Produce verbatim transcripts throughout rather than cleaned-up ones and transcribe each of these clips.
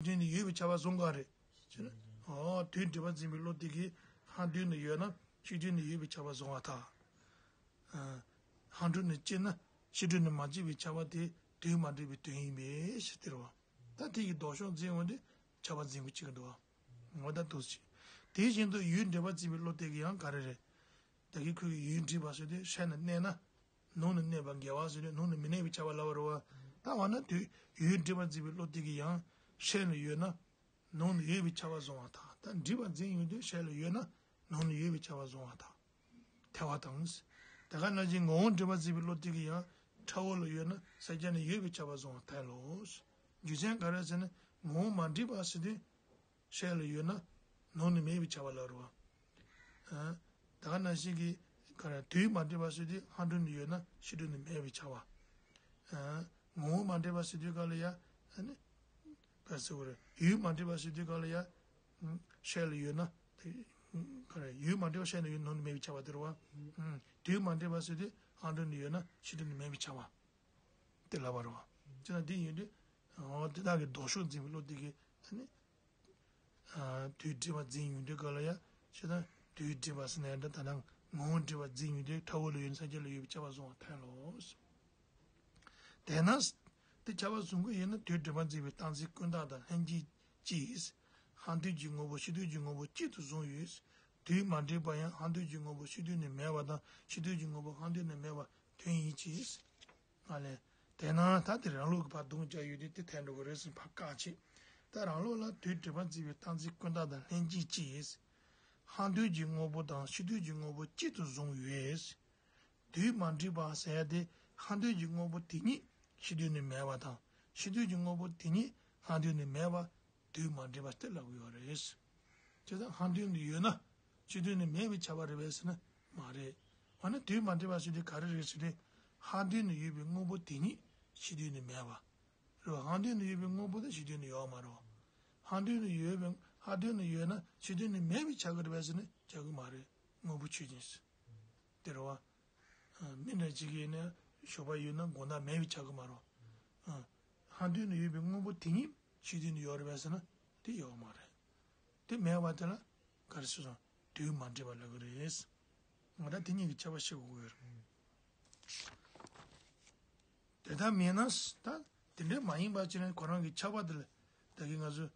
དུས་ནི་ཡོད་པའི་ཆ་བ་བཟུང་ག་རེད། ཨོ་དུས་འདྲེས་པ་འཛིན་པའི་བློ་དེ་གིས་ཧང་དུས་ནི་ཡོད་ན་ཕྱི་དུས་ནི་ཡོད་པའི་ཆ་བ་བཟུང་བ་དང་། ཧང་སྒྲུབ་ནི་སྐྱེས་ན་ཕྱི་དུས་ནི་མ་སྐྱེས་པའི་ཆ་བ་དེ་དུས་མ་འདྲེས་པའི་དོན་ཡིན་པས་ཞེས་སྟེར་བ། ད་དེ་ཡི་ལྡོག་ཕྱོགས་འཛིན་འོང་དུས་ཆ་བ་འཛིན་དགོས་ཀྱི་འདུག་བ། ངོ་ད་འདུག་ཅིང་། དེ་བཞིན་དུ་ཡུལ་འདྲེས་པ་འཛིན་པའི་བློ་དེ་གིས་ཡང་ག་རེ་རེད། ད་གིན་ཁོས་ཡུལ་འདྲེས་པ་ཟེར་དུས་ཧྲལ་ནས་གནས་ན། ནང་ནས་གནས་པ་འགལ་བ་ཟེར་དུས་ནང་ནས་མི་གནས་པའི་ཆ་བ་ལབ་པ་རེད་བ། ད་འོ་ན་དུས་ཡུལ་འདྲེས་པ་འཛིན་པའི་བློ་དེ་གིས་ཡང་ཧྲལ་ནས་ཡོད་ན། ནང་ནས་ཡོད་པའི་ཆ་བ་བཟུང་བ་དང་། ད་འདྲེས་པ་འཛིན་ཡོང་དུས་ཧྲལ་ནས་ཡོད་ན་ནང་ནས་ཡོད་པའི་ཆ་བ་བཟུང་བ་དང་། ཐལ་བ་དང་། དེ་ག་ནང་བཞིན་ངོ་བོ་འདྲེས་པ་འཛིན་པའི་བློ་དེ་གིས་ཡང་ཕྲ་བོ་ལ་ཡོད་ན་ས་སྐྱ་ནས་ཡོད་པའི་ཆ་བ་བཟུང་བ་ཐལ་ལོ། རྒྱུ་མཚན་ག་རེ་ཟེར་ན་ངོ་བོ་མ་འདྲེས་པ་ཟེར་དུས། ཧྲལ་ལ་ཡོད་ན། ནང་ནས་མེད་པའི་ཆ་བ་ལ་རོ། ད་ག་ནང་བཞིན་གྱི་ག་རེ་དུས་མ་འདྲེས་པ་ཟེར་དུས་ཧང་སྒྲུབ་ནས་ཡོད་ན་ཕྱི་སྒྲུབ་ནས་མེད་པའི་ཆ་བ། ངོ་བོ་མ་འདྲེས་པ་ཟེར་དུས་ག་ལ་ཡ། ཨ་ནི། ག་ཟེར་བ་རེད། ཡུལ་མ་འདྲེས་པ་ཟེར་དུས་ག་ལ་ཡ། ཧྲལ་ལ་ཡོད་ན། དེ་ག་རེ་ཡུལ་མ་འདྲེས་པ་ཧྲལ་ནས་ཡོད་ནང་ནས་མེད་པའི་ཆ་བ་དེ་རེད་བ། དུས་མ་འདྲེས་པ་ཟེར་དུས་ཧང་སྒྲུབ་ནས་ཡོད་ན་ཕྱི་སྒྲུབ་ནས་མེད་པའི་ཆ་བ། དེ་ལབ་པ་རེད་བ། ཅེ་ན་དེ་ཡིན་དུས། འོ་དེ་དག་གི་ལྡོག་ཕྱོགས་འཛིན་པའི་བློ་དེ་གིས་ཨ་ནི། དུས་འདྲེས་པ་འཛིན་ཡོང་དུས་ག་ལ་ཡ། ཞེ་ན། དུས་འདྲེས་པ་ཟེར་ན་ཡང་འདྲ་ད་ནང་ངོ་བོ་འདྲེས་པ་འཛིན་ཡོང་དུས་ཕྲ་བོ་ལ་ཡོད་ན་ས་སྐྱ་ལ་ཡོད་པའི་ཆ་བ་བཟུང་བ་ཐལ་ལོ། དེས་ན། དེ་ཆ་བ་བཟུང་གི་ཡོད་ན་དུས་འདྲེས་པ་འཛིན་པའི་རྟག་འཛིན་ཀུན་བརྟགས་དང་ལྷན་སྐྱེས་ཀྱིས། ཧང་དུས་ཀྱི་དངོས་པོ་ཕྱི་དུས་ཀྱི་དངོས་པོ་གཅིག་ཏུ་བཟུང་ཡོད། དུས་མ་འདྲེས་པ་ཡང་ཧང་དུས་ཀྱི་དངོས་པོ་ཕྱི་དུས་ནས་མེད་པ་དང་ཕྱི་དུས་ཀྱི་དངོས་པོ་ཧང་དུས་ནས་མེད་པ་དོན་ཡིན་གྱི། ང་ལས། དེས་ན་ད་དེ་རང་ལུགས་ཀྱི་ཕར་རྡུང་བཅའ་ཡོད་དུས་དེ་འཐད་འགྲོ་གི་རེད་ཟེར་ཕར་བཀག་བྱེད། ད་རང་ལུགས་ལ་དུས་འདྲེས་པ་འཛིན་པའི་རྟག་འཛིན་ཀུན་བརྟགས་དང་ལྷན་སྐྱེས་ཀྱིས། ཧང་དུས་ཀྱི་དངོས་པོ་དང་ཕྱི་དུས་ཀྱི་དངོས་པོ་གཅིག་ཏུ་བཟུང་ཡོད། དུས་མ་འདྲེས་པ་ཟེར་ཡ་དེ་ཧང་དུས་ཀྱི་དངོས་པོ་དེ་ཉིད་ཕྱི་དུས་ནས་མེད་པ་དང་ཕྱི་དུས་ཀྱི་དངོས་པོ་དེ་ཉིད་ཧང་དུས་ནས་མེད་པ། དུས་མ་འདྲེས་པ་སྟེ་ལབ་ཀྱི་ཡོད་རེད། བྱས་ཙང་ཧང་དུས་ནས་ཡོད་ན་ཕྱི་དུས་ནས་མེད་པའི་ཆ་བ་རེད་པས་ཟེར་ན་མ་རེད། འོ་ན་དུས་མ་འདྲེས་པ་ཟེར་དུས་ག་རེ་རེད་ཟེར་དུས། ཧང་དུས་ནས་ཡོད་པའི་དངོས་པོ་དེ་ཉིད་ཕྱི་དུས་ནས་མེད་པ། རེད་བ། ཧང་དུས་ནས་ཡོད་པའི་དངོས་པོ་དེ་ཕྱི་དུས་ནས་ཡོད་མ་རེད་བ། ཧང་དུས་ནས་ཡོད་པའི་ཧང་དུས་ནས་ཡོད་ན་ཕྱི་དུས་ནས་མེད་པའི་ཆ་གི་རེད་པས་ཟེར་ན་ཆ་གི་མ་རེད། དངོས་པོ་ཆོས་ཅན། དེ་རེད་བ། མི་འདྲ་ཅིག་ཡིན་ན་ཞོགས་པ་ཡོད་ན་དགོང་དག་མེད་པའི་ཆ་གི་མ་རེད། ཧང་དུས་ནས་ཡོད་པའི་དངོས་པོ་དེ་ཉིད་ཕྱི་དུས་ནས་ཡོད་རེད་པས་ཟེར་ན་དེ་ཡོད་མ་རེད། དེ་མེད་པ་དེ་ལ་ག་རེ་ཟེར་སོང་དུས་མ་འདྲེས་པ་ལབ་ཀྱི་རེད། ང་ད་དེ་གཉིས་ཀྱི་ཁྱད་པར་ཤེས་དགོས་ཀྱི་ཡོད་རེད། དེ་ལྟར་མིན་ན་ད་དེ་འདྲ་མ་ཡིན་པ་ཅི་ནས་ཁོ་རང་གི་ཁྱབ་པ་དེ་ལ་ད་གིན་ང་ཚོ་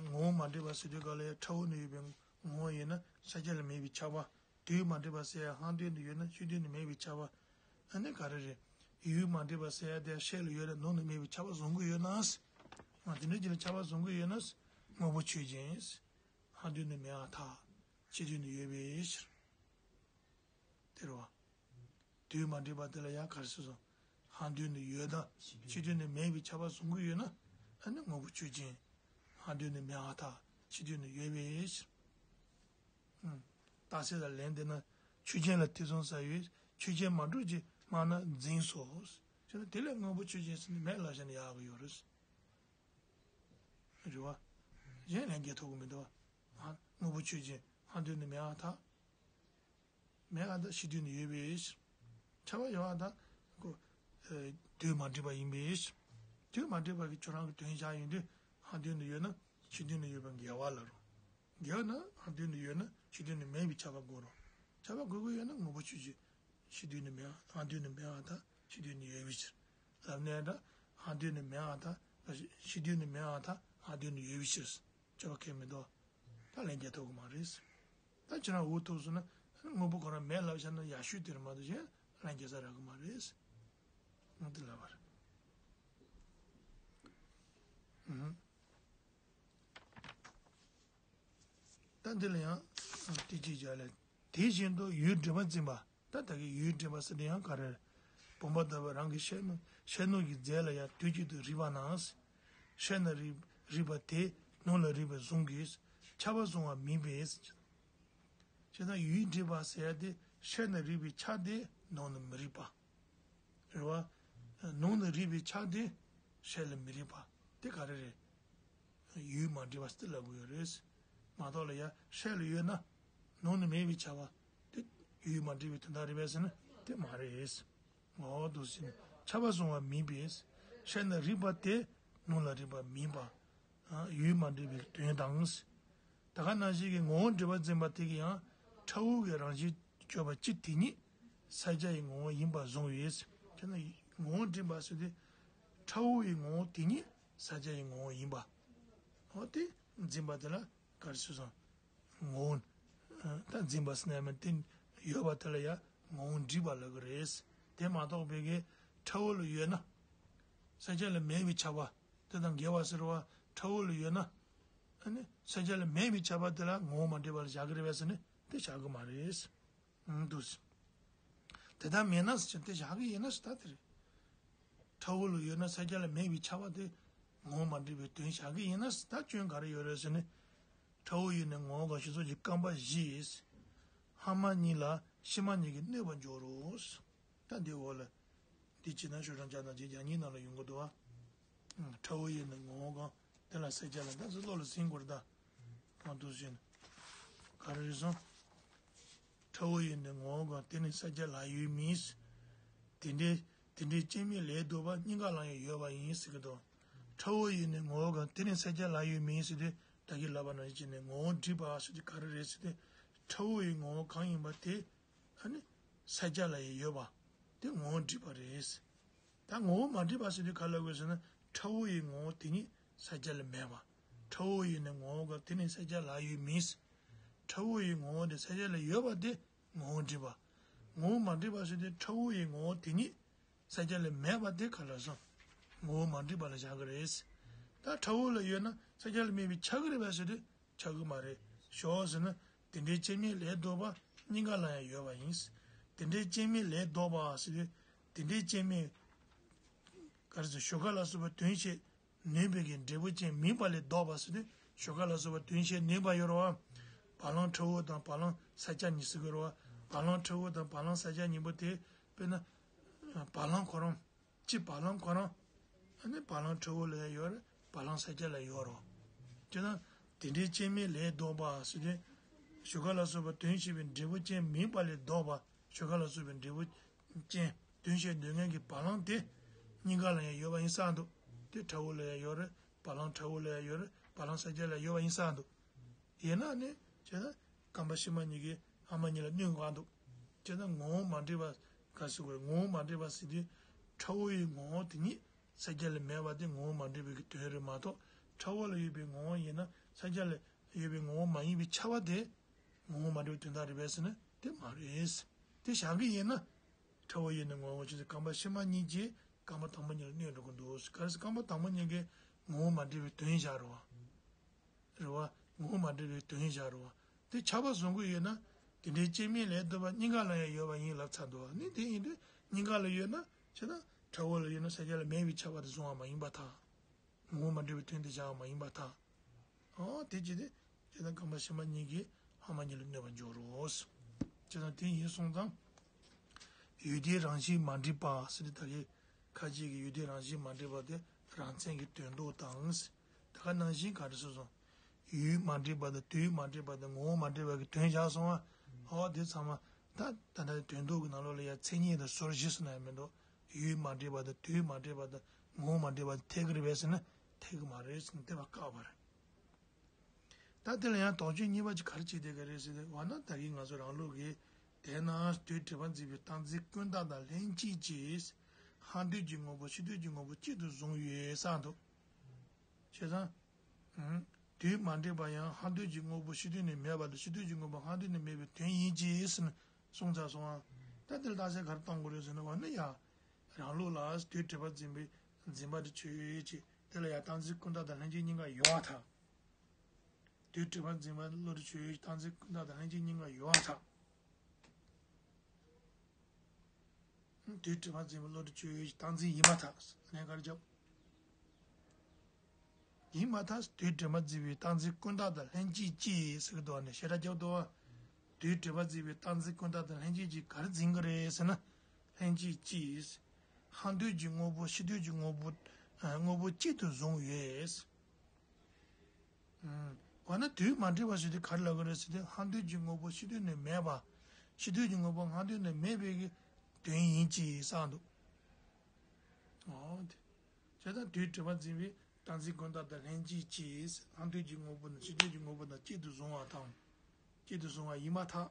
ངོ་བོ་མ་འདྲེས་པ་ཟེར་དུས་ག་ལ་ཡ་ཕྲ་བོ་ནས་ཡོད་པའི་ངོ་བོ་ཡིན་ན་ས་སྐྱ་ལ་མེད་པའི་ཁྱབ་པ། དུས་མ་འདྲེས་པ་ཟེར་ཡ་ཧང་དུས་ནས་ཡོད་ན་ཕྱི་དུས་ནས་མེད་པའི་ཁྱབ་པ། ཨ་ནི་ག་རེ་རེད། ཡུལ་མ་འདྲེས་པ་ཟེར་ཡ་དེ་ཧྲལ་ལ་ཡོད་ན་ནང་ནས་མེད་པའི་ཁྱབ་པ་བཟུང་གི་ཡོད་ན། ང་དེ་འདྲ་ཅིག་ལ་ཁྱབ་པ་བཟུང་གི་ཡོད་ན། དངོས་པོ་ཆོས་ཅན། ཧང་དུས་ནས་མེད་པར་ཐལ། ཕྱི་དུས་ནས་ཡོད་པའི་ཕྱིར། དེ་རེད་བ། དུས་མ་འདྲེས་པ་དེ་ལ་ཡང་ག་རེ་ཟེར་སོང་། ཧང་དུས་ནས་ཡོད་དང་ཕྱི་དུས་ནས་མེད་པའི་ཁྱབ་པ་བཟུང་གི་ཡོད་ན། ཨ་ནི་དངོས་པོ་ཆོས་ཅན། ཧང་དུས་ནས་མེད་པར་ཐལ། ཕྱི་དུས་ནས་ཡོད་པའི་ཕྱིར། རྟགས་གསལ་ལ་ལན་འདེབས་ན་ཆོས་ཅན་ལ་ཐེ་ཚོམ་ཟ་ཡོད། ཆོས་ཅན་མ་གྲུབ་ཅེས་སྨྲ་ན་འཛིན་སོ། ཅེ་ན་དེ་ལས་དངོས་པོ་ཆོས་ཅན་ཟེར་ནས་མེད་ལབ་བྱས་ནས་ཡག་གི་ཡོད་རེད། རེད་བ། གཞན་ལན་རྒྱག་ཐུབ་ཀྱི་མི་འདུག་བ། དངོས་པོ་ཆོས་ཅན་ཧང་དུས་ནས་མེད་པར་ཐལ། མེད་པར་ཐལ། ཕྱི་དུས་ནས་ཡོད་པའི་ཕྱིར། ཁྱབ་པ་ཡོད་པར་ཐལ། ཁོ། དུས་མ་འདྲེས་པ་ཡིན་པའི་ཕྱིར། དུས་མ་འདྲེས་པ་གི་ཁྱོད་རང་གི་དོན་བཞག་ཡོང་དུས་ཧང་དུས་ནས་ཡོད་ན་ཕྱི་དུས་ནས་ཡོད་པ་འགལ་བ་ལ་རུང་། འགལ་ན་ཧང་དུས་ནས་ཡོད་ན་ཕྱི་དུས་ནས་མེད་པའི་ཁྱབ་པ་དགོས་རུང་། ཁྱབ་པ་དགོས་ཀྱི་ཡོད་ན་དངོས་པོ་ཆོས་ཅན། ཕྱི་དུས་ནས་མེད་པ་ཧང་དུས་ནས་མེད་པར་ཐལ། ཕྱི་དུས་ནས་ཡོད་པའི་ཕྱིར། ལབ་ནའི་འདྲ། ཧང་དུས་ནས་མེད་པར་ཐལ། ཕྱི་དུས་ནས་མེད་པར་ཐལ། ཧང་དུས་ནས་ཡོད་པའི་ཕྱིར། ཁྱབ་པ་ཁེལ་མི་འདུག་ད་ལན་རྒྱག་ཐུབ་ཀྱི་མ་རེད། ད་ཁྱེད་རང་འུ་ཐུག་སོང་ན་དངོས་པོ་ཁོ་རང་མེད་ལབ་བཞག་ན་ཡག་ཤོས་དེ་རེད་མ་གཏོགས་གཞན་ལན་རྒྱག་ས་རག་གི་མ་རེད། ང་དེ་ལབ་པ་རེད། ཨུ། ད་འདི་ལ་ཡང་དེ་གཅིག་བྱ་ལས། དེ་བཞིན་དུ་ཡུལ་འདྲེས་པ་འཛིན་པ། ད་ད་གི་ཡུལ་འདྲེས་པ་ཟེར་དེ་ཡང་ག་རེ་རེད། བུམ་པ་ལྟ་བུ་རང་གི་ཤེས་ནུས་ཤེས་ནུས་ཀྱི་རྫས་ལ་ཡང་དུས་གཅིག་ཏུ་རིག་པ་ན། ཧྲལ་ནས་རིག་རིག་པ་དེ་ནང་ལ་རིག་པའི་གཟུངས་ཀྱིས་ཁྱབ་པ་བཟུང་བ་མིན་པས། བྱས་ཙང་ཡུལ་འདྲེས་པ་ཟེར་ཡ་དེ་ཧྲལ་ནས་རིག་པའི་ཆ་དེ་ནང་ནས་མི་རིག་པ། རེད་བ། ནང་ནས་རིག་པའི་ཆ་དེ་ཧྲལ་ལ་མི་རིག་པ་དེ་ག་རེ་རེད། ཡུལ་མ་འདྲེས་པ་ཟེར་ལབ་དགོས་ཡོད་རེད། མ་གཏོགས་ལ་ཡ་ཧྲལ་ལ་ཡོད་ན། ནང་ནས་མེད་པའི་ཁྱབ་པ་དེ་ཡུལ་མ་འདྲེས་པའི་དོན་དག་རེད་པས་ཟེར་ན་དེ་མ་རེད། འོ་འདུག་ཟེར་ནས་ཁྱབ་པ་བཟུང་བ་མིན་པས། ཧྲལ་ནས་རིག་པ་དེ་ནང་ལ་རིག་པ་མིན་པ། ཡུལ་མ་འདྲེས་པའི་དོན་དང་། ད་ག་ནང་བཞིན་གྱི་ངོ་བོ་འདྲེས་པ་འཛིན་པ་དེ་གིས་ཡང་ཕྲ་བོ་གི་རང་བཞིན་བརྗོད་པ་སྤྱི་དེ་ཉིད་ས་བརྒྱ་ཡི་ངོ་བོ་ཡིན་པར་བཟུང་བས། དེ་ན་ངོ་བོ་འདྲེས་པ་ཟེར་དུས་ཕྲ་བོ་ཡི་ངོ་བོ་དེ་ཉིད་ས་བརྒྱ་ཡི་ངོ་བོ་ཡིན་པ། འོ་དེ་འཛིན་པ་དེ་ལ་ག་རེ་ཟེར་སོང་། ངོ་བོ། ད་འཛིན་པ་ཟེར་ན་ཡང་དེ་ཡོད་པ་དེ་ལ་ཡང་ངོ་བོ་འདྲེས་པ་ལབ་ཀྱི་རེད། དེ་མ་གཏོགས་པའི་གི་ཕྲ་བོ་ལ་ཡོད་ན། ས་བརྒྱ་ལ་མེད་པའི་ཆ་བ། དེ་དང་འགལ་བ་ཟེར་བ་ཕྲ་བོ་ལ་ཡོད་ན། ཨ་ནི་ས་བརྒྱ་ལ་མེད་པའི་ཆ་བ་དེ་ལ་ངོ་བོ་མ་འདྲེས་པ་ལ་བཞག་གི་རེད་པས་ཟེར་ནས་དེ་བཞག་གི་མ་རེད། ཨང་། འདུག་ཟེར། དེ་ལྟར་མེད་ན་ཟེར་ཅིང་དེ་བཞག་གི་ཡིན་ན་ཟེར་ད་དེ་རེད། ཕྲ་བོ་ལ་ཡོད་ན་ས་བརྒྱ་ལ་མེད་པའི་ཆ་བ་དེ་ངོ་བོ་མ་འདྲེས་པའི་དོན་བཞག་གི་ཡིན་ན་ཟེར་ད་སྐྱོན་ག་རེ་ཡོད་རེད་ཟེར་ནས། ཕྲ་བོ་ཡི་ནི་ངོ་བོ་གང་ཞེས་སོགས་ཀྱི་རྐང་པ་བཞི། སྔ་མ་གཉིས་ལ་ཕྱི་མ་གཉིས་ཀྱིས་གནོད་པར་འགྱུར་རོ། ད་འདི་འོག་ལ། འདི་ཅི་ན་ཤོ་རང་ཅག་དང་ཅི་རྒྱ་གཉིས་ནང་ལ་ཡོང་གི་འདུག་བ། ཕྲ་བོ་ཡི་ནི་ངོ་བོ་གང་། དེ་ལ་ས་བརྒྱ་ལ་ད་ཚོ་བློ་ལ་ཟིན་དགོས་རེད་ད། མ་འདུག་ཟིན། ག་རེ་རེད་སོང་། ཕྲ་བོ་ཡི་ནི་ངོ་བོ་གང་། དེ་ནི་ས་བརྒྱ་ལ་ཡོད་མིན། དེ་འདྲའི་དེ་འདྲའི་སྐྱེ་མེད་ལས་ལྡོག་པ་གཉིས་ཀ་ལ་ཡང་ཡོད་པ་ཡིན་ཟེར་གི་འདུག་ཕྲ་བོ་ཡི་ནི་ངོ་བོ་གང་། དེ་ནི་ས་བརྒྱ་ལ་ཡོད་མིན་ཟེར་དུས་ད་གིན་ལབ་པ་ནང་བཞིན་ནི་ངོ་བོ་འདྲེས་པ་ཟེར་དུས་ག་རེ་རེད་ཟེར་དུས། ཕྲ་བོ་ཡི་ངོ་བོ་གང་ཡིན་པ་དེ། ཨ་ནི། ས་བརྒྱ་ལ་ཡང་ཡོད་པ། དེ་ངོ་བོ་འདྲེས་པ་རེད། ད་ངོ་བོ་མ་འདྲེས་པ་ཟེར་དུས་ག་ལ་དགོས་ཟེར་ན་ཕྲ་བོ་ཡི་ངོ་བོ་དེ་ཉིད་ས་བརྒྱ་ལ་མེད་པ། ཕྲ་བོ་ཡི་ནི་ངོ་བོ་གང་། དེ་ནི་ས་བརྒྱ་ལ་ཡོད་མིན། ཕྲ་བོ་ཡི་ངོ་བོ་དེ་ས་བརྒྱ་ལ་ཡོད་པ་དེ་ངོ་བོ་འདྲེས་པ། ངོ་བོ་མ་འདྲེས་པ་ཟེར་དུས་ཕྲ་བོ་ཡི་ངོ་བོ་དེ་ཉིད་ས་བརྒྱ་ལ་མེད་པ་དེ་ག་ལ་སོང་། ངོ་བོ་མ་འདྲེས་པ་ལ་བཞག་གི་རེད། ད་ཕྲ་བོ་ལ་ཡོད་ན་ས་བརྒྱ་ལ་མེད་པའི་ཆགས་ཀྱི་རེད་པས་ཟེར་དུས། ཆགས་ཀྱི་མ་རེད། ཞོག་ཟེར་ན། དེ་འདྲའི་སྐྱེ་མེད་ལས་ལྡོག་པ་གཉིས་ཀ་ལ་ཡང་ཡོད་པ་ཡིན། དེ་འདྲའི་སྐྱེ་མེད་ལས་ལྡོག་པ་ཟེར་དུས། དེ་འདྲའི་སྐྱེ་མེད། ག་རེ་ཟེར། ཞོགས་ཀ་ལ་སོགས་པ་དོན་བྱེད་ནུས་པའི་གི་འབྲས་བུ་ཅན་མིན་པ་ལས་ལྡོག་པ་ཟེར་དུས། ཞོགས་ཀ་ལ་སོགས་པ་དོན་བྱེད་ནུས་པ་ཡོད་རེད་བ། བ་ལང་ཕྲ་བོ་དང་བ་ལང་ས་བརྒྱ་གཉིས་ཟེར་གི་རེད་བ། བ་ལང་ཕྲ་བོ་དང་བ་ལང་ས་བརྒྱ་གཉིས་པོ་དེ། དཔེར་ན། བ་ལང་ཁོ་རང་། གཅིག་བ་ལང་ཁོ་རང་། ཨ་ནི་བ་ལང་ཕྲ་བོ་ལ་ཡང་ཡོད་རེད། བ་ལང་ས་བརྒྱ་ལ་ཡོད་རེད། ཅེ་ན། དེ་འདྲའི་སྐྱེ་མེད་ལས་ལྡོག་པ་ཟེར་དུས། ཞོགས་ཀ་ལ་སོགས་པ་དོན་བྱེད་པའི་འབྲས་བུ་ཅན་མིན་པ་ལས་ལྡོག་པ། ཞོགས་ཀ་ལ་སོགས་པའི་འབྲས་བུ་ཅན་དོན་བྱེད་ནུས་མཁན་གྱི་བ་ལང་དེ་གཉིས་ཀ་ལ་ཡང་ཡོད་པ་ཡིན་ས་འདུག་དེ་ཕྲ་བོ་ལ་ཡང་ཡོད་རེད། བ་ལང་ཕྲ་བོ་ལ་ཡང་ཡོད་རེད། བ་ལང་ས་བརྒྱ་ལ་ཡོད་པ་ཡིན་ས་འདུག་ཡིན་ན་ནི་བྱས་ན་རྐང་པ་ཕྱི་མ་གཉིས་ཀྱིས་སྔ་མ་གཉིས་ལ་གནོད་འགོག་འདུག་བྱས་ན་ངོ་བོ་མ་འདྲེས་པ་ག་ཟེར་དགོས་རེད། ངོ་བོ་མ་འདྲེས་པ་ཟེར་དུས་ཕྲ་བོ་ཡི་ངོ་བོ་དེ་ཉིད་ས་བརྒྱ་ལ་མེད་པ་དེ་ངོ་བོ་མ་འདྲེས་པའི་གི་དོན་རེད་མ་གཏོགས། ཕྲ་བོ་ལ་ཡོད་པའི་ངོ་བོ་ཡིན་ན་ས་བརྒྱ་ལ་ཡོད་པའི་ངོ་བོ་མ་ཡིན་པའི་ཆ་བ་དེ་ངོ་བོ་མ་འདྲེས་པའི་དོན་དག་རེད་པས་ཟེར་ན་དེ་མ་རེད། དེ་བཞག་གི་ཡིན་ན། ཕྲ་བོ་ཡི་ནི་ངོ་བོ་ཆོས་ཅན། རྐང་པ་ཕྱི་མ་གཉིས་ཀྱིས་རྐང་པ་དང་པོ་གཉིས་ལ་གནོད་འགྲོ་གི་འདུག་ག་རེ་ཟེར། རྐང་པ་དང་པོ་གཉིས་ཀྱིས་ངོ་བོ་མ་འདྲེས་པའི་དོན་བཞག་རེད་བ། རེད་བ། ངོ་བོ་མ་འདྲེས་པའི་དོན་བཞག་རེད་བ། དེ་ཆ་བ་བཟུང་གི་ཡོད་ན། དེ་འདྲའི་སྐྱེ་མེད་ལས་ལྡོག་པ་གཉིས་ཀ་ལ་ཡང་ཡོད་པ་ཡིན་ལབ་ཚར་འདུག་བ། ནི་དེ་ཡིན་དུས་གཉིས་ཀ་ལ་ཡོད་ན་བྱས་ན་ཕྲ་བོ་ལ་ཡོད་ན་ས་བརྒྱ་ལ་མེད་པའི་ཆ་བ་དེ་བཟུང་བ་མ་ཡིན་པར་ཐལ། ངོ་བོ་མ་འདྲེས་པའི་དོན་དེ་བཞག་པ་མ་ཡིན་པར་ཐལ། ཨོ་དེ་ཅི་སྟེ། ཇི་ལྟར་རྐང་པ་ཕྱི་མ་གཉིས་ཀྱིས་སྔ་མ་གཉིས་ལ་གནོད་པར་འགྱུར་རོ། ཇི་ལྟར་དེ་ཡིན་སོང་ཙང་། ཡུལ་དེའི་རང་བཞིན་མ་འདྲེས་པ་ཟེར་ཏེ་ད་གིན་ཁ་ཅིག་གིས་ཡུལ་དེའི་རང་བཞིན་མ་འདྲེས་པ་དེ་རང་མཚན་གྱི་དོན་ལྡོག་དང་། ད་ག་ནང་བཞིན་ག་རེ་ཟེར་སོང་། ཡུལ་མ་འདྲེས་པ་དང་དུས་མ་འདྲེས་པ་དང་ངོ་བོ་མ་འདྲེས་པ་གི་དོན་བཞག་སོང་བ། ཨོ་དེ་ཚང་མ་ད་ད་ལྟ་དོན་ལྡོག་གི་ནང་ལོགས་ལ་ཡ་མཚན་ཉིད་དང་ཟུར་བཞི་ཟེར་ན་ཡང་མི་འདུག་ཡུལ་མ་འདྲེས་པ་དང་དུས་མ་འདྲེས་པ་དང་ངོ་བོ་མ་འདྲེས་པ་དེ་འཐད་ཀྱི་རེད་པས་ཟེར་ན་འཐད་ཀྱི་མ་རེད་ཟེར་ནས་དེ་བ་བཀག་པ་རེད། ད་དེ་ལ་ཡང་དོགས་གཅོད་གཉིས་པ་ཅིག་ག་རེ་བྱེད་བསྡད་ཀྱི་རེད་ཟེར་ཏེ་འོ་ན་ད་གིན་ང་ཚོ་རང་ལུགས་ཀྱི་དེས་ན་དུས་འདྲེས་པ་འཛིན་པའི་རྟག་འཛིན་ཀུན་བརྟགས་དང་ལྷན་ཅིག་གིས་ཧ་འདོད་ཀྱི་དངོས་པོ་ཕྱི་འདོད་ཀྱི་དངོས་པོ་གཅིག་ཏུ་བཟུང་ཡོད་བསམ་འདུག་བྱས་ཙང་། དུས་མ་འདྲེས་པ་ཡང་ཧ་འདོད་ཀྱི་དངོས་པོ་ཕྱི་འདོད་ནས་མེད་པ་དང་ཕྱི་འདོད་ཀྱི་དངོས་པོ་ཧ་འདོད་ནས་མེད་པའི་དོན་ཡིན་གྱི་ཟེར་ནས་གསུངས་ཚར་སོང་ཨ། ད་དེ་ལ་རྟགས་གསལ་ག་རེ་གཏོང་དགོས་རེད་ཟེར་ན་འོ་ན་ཡ། རང་ལུགས་ལ་དུས་འདྲེས་པ་འཛིན་པའི་འཛིན་པ་དེ་ཆོས་ཅན། དེ་ལ་ཡང་རྟག་འཛིན་ཀུན་བརྟགས་དང་ལྷན་ཅིག་གཉིས་ཀ་ཡོད་པར་ཐལ། དུས་འདྲེས་པ་འཛིན་པ་བློ་གྲོས་ཆོས་ཅན། རྟག་འཛིན་ཀུན་བརྟགས་དང་ལྷན་ཅིག་གཉིས་ཀ་ཡོད་པར་ཐལ། དུས་འདྲེས་པ་འཛིན་པ་བློ་གྲོས་ཆོས་ཅན། རྟག་འཛིན་ཡིན་པར་ཐལ། ཨ་ནི་ག་རེ་རྒྱབ། ཡིན་པར་ཐལ། དུས་འདྲེས་པ་འཛིན་པའི་རྟག་འཛིན་ཀུན་བརྟགས་དང་ལྷན་ཅིག་གིས་ཟེར་གི་འདུག་བ། ནི་བྱེ་བྲག་རྒྱབ་འདུག་བ། དུས་འདྲེས་པ་འཛིན་པའི་རྟག་འཛིན་ཀུན་བརྟགས་དང་ལྷན་ཅིག་གིས་ག་རེ་འཛིན་གི་རེད་ཟེར་ན། ལྷན་ཅིག་གིས། ཧ་འདོད་ཀྱི་དངོས་པོ་ཕྱི་འདོད་ཀྱི་དངོས་པོ། ཨ། དངོས་པོ་གཅིག་ཏུ་བཟུང་ཡོད། ཨ། འོ་ན་དུས་མ་འདྲེས་པ་ཟེར་དུས་ག་རེ་ལབ་ཀྱི་རེད་ཟེར་དུས་ཧ་འདོད་ཀྱི་དངོས་པོ་ཕྱི་འདོད་ནས་མེད་པ། ཕྱི་འདོད་ཀྱི་དངོས་པོ་ཧ་འདོད་ནས་མེད་པའི་གི་དོན་ཡིན་གྱི་བསམ་འདུག་འོ་དེ། བྱས་ཙང་དུས་འདྲེས་པ་འཛིན་པའི་ བཏང་འཛིན་ཀུན་བཏགས་དང་ལྷན་ཅིག་སྐྱེས། ལྷག་འདོད་ཀྱི་དངོས་པོ་དང་ཕྱི་འདོད་ཀྱི་དངོས་པོ་དང་གཅིག་ཏུ་བཟུང་བ་དང་། གཅིག་ཏུ་བཟུང་བ་ཡིན་པར་ཐལ།